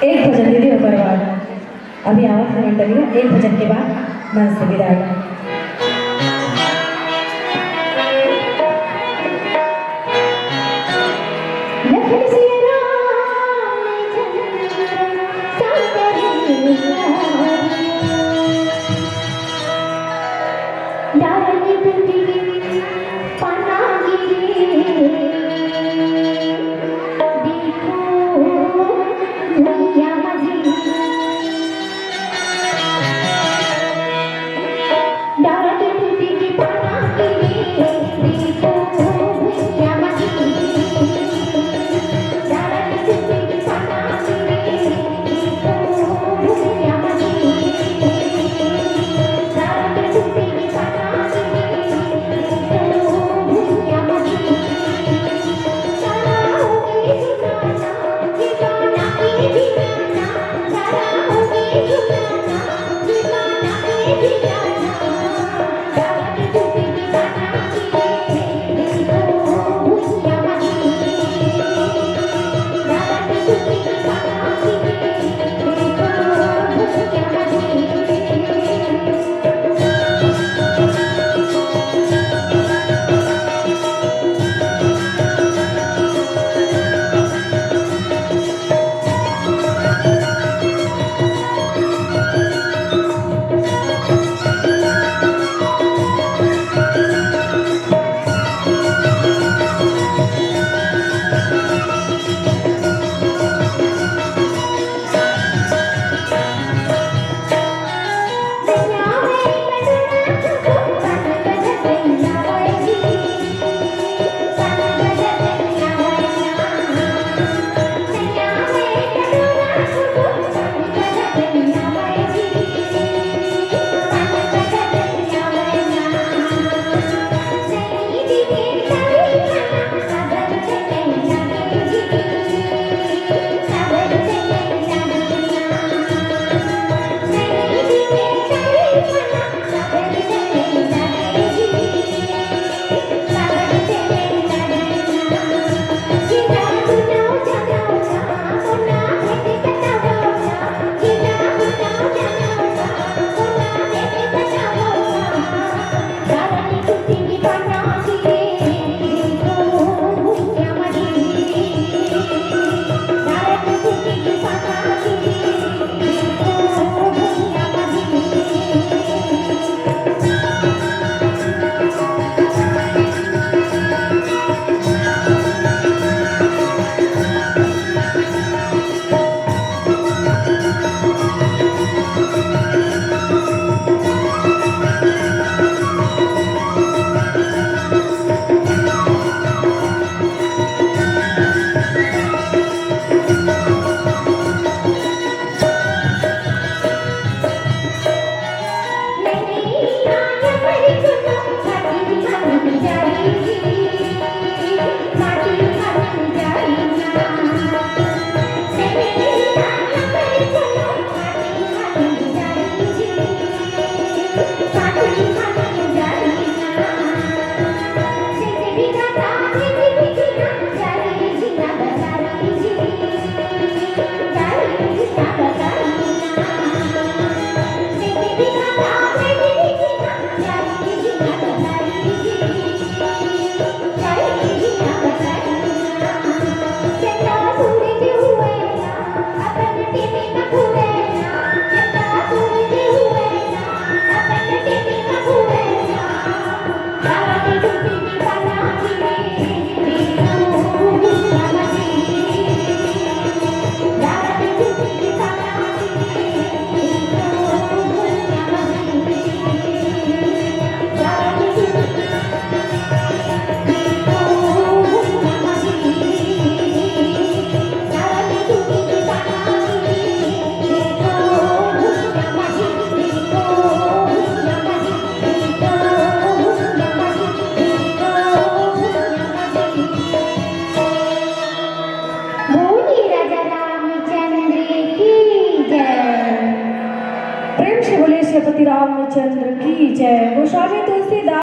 एक भजन दीदी, ओकर बाद अभी आवत है मंडली, एक भजन के बाद मंच से विदाई। चंद्र की जय। गोस्वामी तुलसीदास